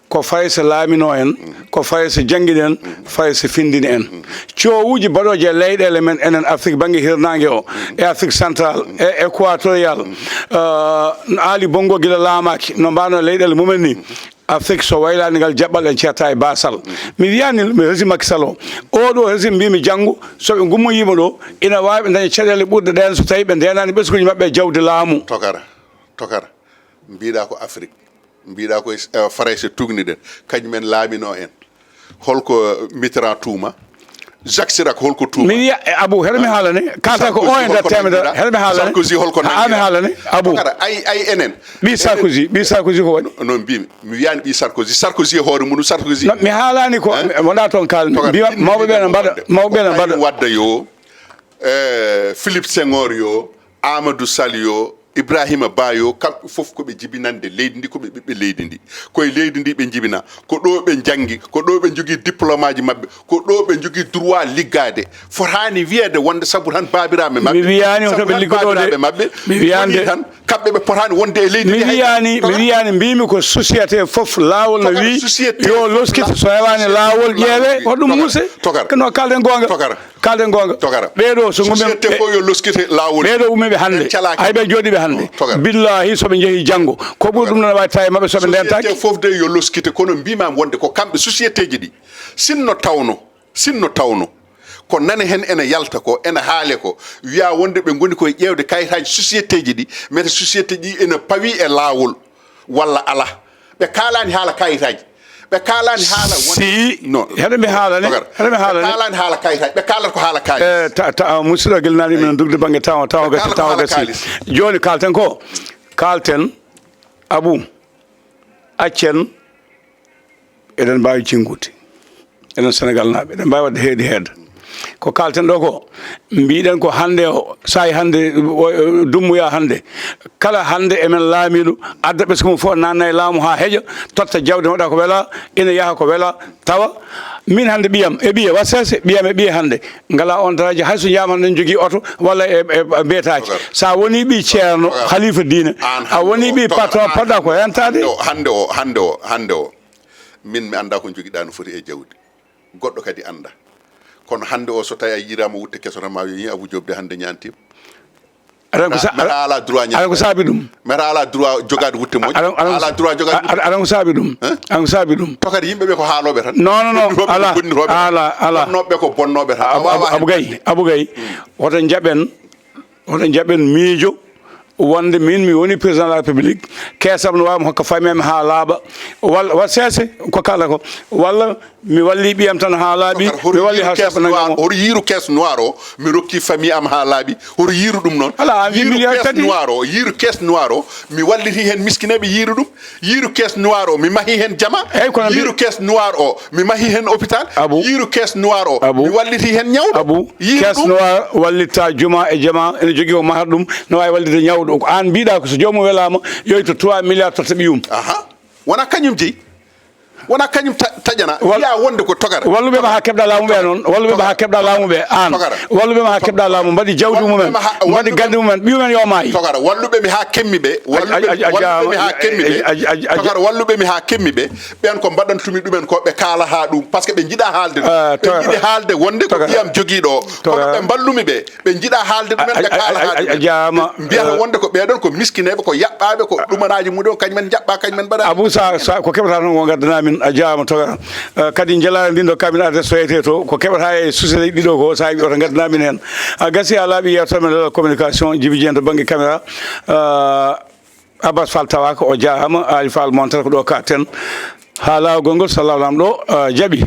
Ko Farayse laamino en, ko Farayse janngini en, Farayse findini en. Coowuji baɗooji e leyɗeele men enen Afrique bannge hirnaange o, e Afrique central, e équatorial, eh, no Ali Bongo gila laamaaki, no mbaano leyɗeele mumen ni. Afrique so waylaani ngal jaɓɓal en ceerta e baasal. Mi wiyani mi régime Macky Sall o. Oɗo régime mbimi janngo, so ɓe ngummoyiima ɗo, ina waawi ɓe daña caɗeele ɓurɗe ɗeen so tawi ɓe ndeenani ɓesnguuji maɓɓe e jawdi laamu. Tokara, tokara. Mbiɗa ko Afrique. Mbiɗa ko, eh, Farayse tugni ɗen, kañum en laamino en. Holko Mitterrand tuuma? Jacques Chirac holko tuuma? Mi wiya, eh, Abou, heɗo mi haalane. Kalta ko o e nder temedere. Heɗo mi haalane. Sarkozy holko nangira? Haa mi haalane. Abou. Tokara, ay, ay enen. Ɓi Sarkozy, ɓi Sarkozy ko waɗi? No, no mbimi, mi wiyani ɓi Sarkozy. Sarkozy e hoore mum, Sarkozy. No, mi haalani ko, wonɗa toon kaalmi. Mbiya, mawɓe ɓe no mbaɗa, mawɓe ɓe no mbaɗa. Wadda yo, eh, Philippe Senghor yo, Amadou Sall yo, Ibrahima Ba yo, kamɓe fof ko ɓe jibinande leydi ndi, ko ɓe ɓiɓɓe leydi ndi. Ko e leydi ndi ɓe njibina, ko ɗo ɓe njanngi, ko ɗo ɓe njogii diplôme aji maɓɓe, ko ɗo ɓe njogii droit liggaade. Fotaani wiyeede wonde sabu tan baabiraaɓe maɓɓe, mi wiyaani hoto ɓe liggoɗo de. Baabiraaɓe maɓɓe, mi wiyaani de. Tan, kamɓe ɓe potaani wonde e leydi ndi. Mi wiyaani, mi wiyaani, mbimi ko société fof laawol no wi yo loskite, so hewaani laawol ƴeewe, hoɗum muuse. Tokara. No kalden goonga. Tokara. Kalden goonga. Togara. Ɓeeɗo so ngumɓe, société fof yo loskite laawol. Ɓeeɗo ummiiɓe hannde. Ɓe calaaki. Ay, ɓe jooɗiiɓe hannde. Togara. Billahi, so ɓe njehii janngo, ko ɓuri ɗum noon wawi tawi e maɓɓe so ɓe ndentaaki. Société fof de yo loskite, kono mbimami wonde ko kamɓe société ji ɗi. Sinno tawno, sinno tawno ko nane hen ene yalta ko, ene haale ko, wiya wonde ɓe ngoni koye ƴeewde kayitaji société ji ɗi, mete société ji ene pawi e laawol walla ala. Ɓe kaalani haala kayitaji. Ɓe kaalani haala won- Si, non. Heɗo mi haalani, heɗo mi haalani. Ɓe kaalani haala kayitaji. Ɓe kaalata ko haala kaalis. Eh, ta, ta, musidɗo gilnaɗo men dugde bangge tawa, tawa gasi, tawa gasi. Jooni kalten ko, kalten Abou, accen, eɗen mbaawi jingude. Enen Senegal naaɓe, eɗen mbaawi waɗde heedi heeda. Ko kalten ɗo ko, mbiɗen ko hannde o, saa'i hannde, o, o, dummuya hannde. Kala hannde emen laamiiɗo, adda ɓesngu mum fof, nanna e laamu haa heƴa, totta jawdi, waɗa ko wela, ina yaha ko wela. Tawa min hannde ɓiyam e ɓiye, wa seese, ɓiyam e ɓiye hannde, ngala on daraaji, hay so njaama hannde ne jogii oto walla e, e, e mbeetaaji. Togara. Sa woni ɓii ceerno, togara, halifa diine, an a woni ɓii patron, poɗɗa ko hentaade. Hannde o, hannde o, hannde o, hannde o. Min mi annda ko jogiɗa no foti e jawdi. Goɗɗo kadi annda. Kono hannde o, so tawi a yiiraama wutte keso tan, ma yo yi Abou Diop de hannde ñaantiima. Aɗa ko sa-, meta ala droit ñaantiima. Aɗa ko saabi ɗum. Meta ala droit jogaade wutte moƴƴe. Aɗa, aɗa, ala droit jogaade wutte. Aɗa, aɗa ko saabi ɗum. Hein? Aɗa ko saabi ɗum. Tokar yimɓe ɓe ko haalooɓe tan. Non, non, non. Bonnirooɓe, ala, bonnirooɓe. Ala, ala. Bonnooɓe ko bonnooɓe tan. A waawaa hen. Abou Gaye, Abou Gaye. Hmm. Woto njaɓen, woto njaɓen miijo. Wonde min mi woni président de la République, keesam no waawi mi hokka famille am haa laaɓa. Walla, wa seese ko kala ko. Walla mi walli ɓiyam tan haa laaɓi, mi walli haa caisse noire, hoto yiiru caisse noire o, mi rokki famille am haa laaɓi. Hoto yiiru ɗum noon. Ala, an wi milliard kadi. Yiiru caisse noire o, yiiru caisse noire o, mi walliti heen miskineeɓe, yiiru ɗum. Yiiru caisse noire o, mi mahi heen jama. Eyyi, kono mbi- Yiiru caisse noire o, mi mahi heen hôpital. Abou, yiiru caisse noire o, Abou, mi walliti heen ñawɗo. Abou, yiiru caisse ɗum. Noire wallitta juma e jama, ene jogii o mahata ɗum, no waawi wallitde ñawɗo. Ko aan mbiɗa ko so joomum welaama, yoyto trois milliards totta ɓiyum. Aha. Wona kañum jeyi. Wona kañum ta-, taƴana. Wal-, wiya wonde ko togara. Walluɓe ma haa keɓɗa laamu ɓe noon. Walluɓe ma haa keɓɗa laamu ɓe aan. Togara. Walluɓe ma haa keɓɗa laamu, mbaɗi jawdi mumen, mbaɗi gannde mumen, ɓiyumen yo maayi. Togara, walluɓe mi haa kemmi ɓe. Walluɓe, a, a, a, walluɓe mi haa kemmi ɓe. A, a, a, a, togara, walluɓe mi haa kemmi ɓe. Ɓen ko mbaɗantumi ɗumen ko ɓe kaala haa ɗum, par ce que ɓe njiɗa haalde ɗum. Ah, ɓe njiɗi haalde wonde ko ɓiyam jogiiɗo o. Kono ɓe mballumi ɓe, ɓe njiɗa haalde ɗumen, ɓe kaala haa ɗumen. A jaama. Mbiyata wonde ko ɓeɗon ko miskineeɓe, ko yaɓɓaaɓe, ko ɗumanaaji mumen, kañumen njaɓɓa, kañumen mbaɗa. Abou, sa, sa, ko keɓata tan ko ngaddana min, a jaama togara. Eh, kadi jelaare ndin ɗo kamin adresse soyete to, ko keɓata e société ɗiɗo ko, sa wi oto ngaddana min heen. A gasi a laaɓi yeewtere men leɗɗal communication, Djiby Dieng to bannge caméra. Eh, Abbas Fall tawaaka, o jaaraama, Ali Fall montere ko ɗo kaɗten. Haa laawol ngol, sallallahu lamɗo, eh, jaɓi.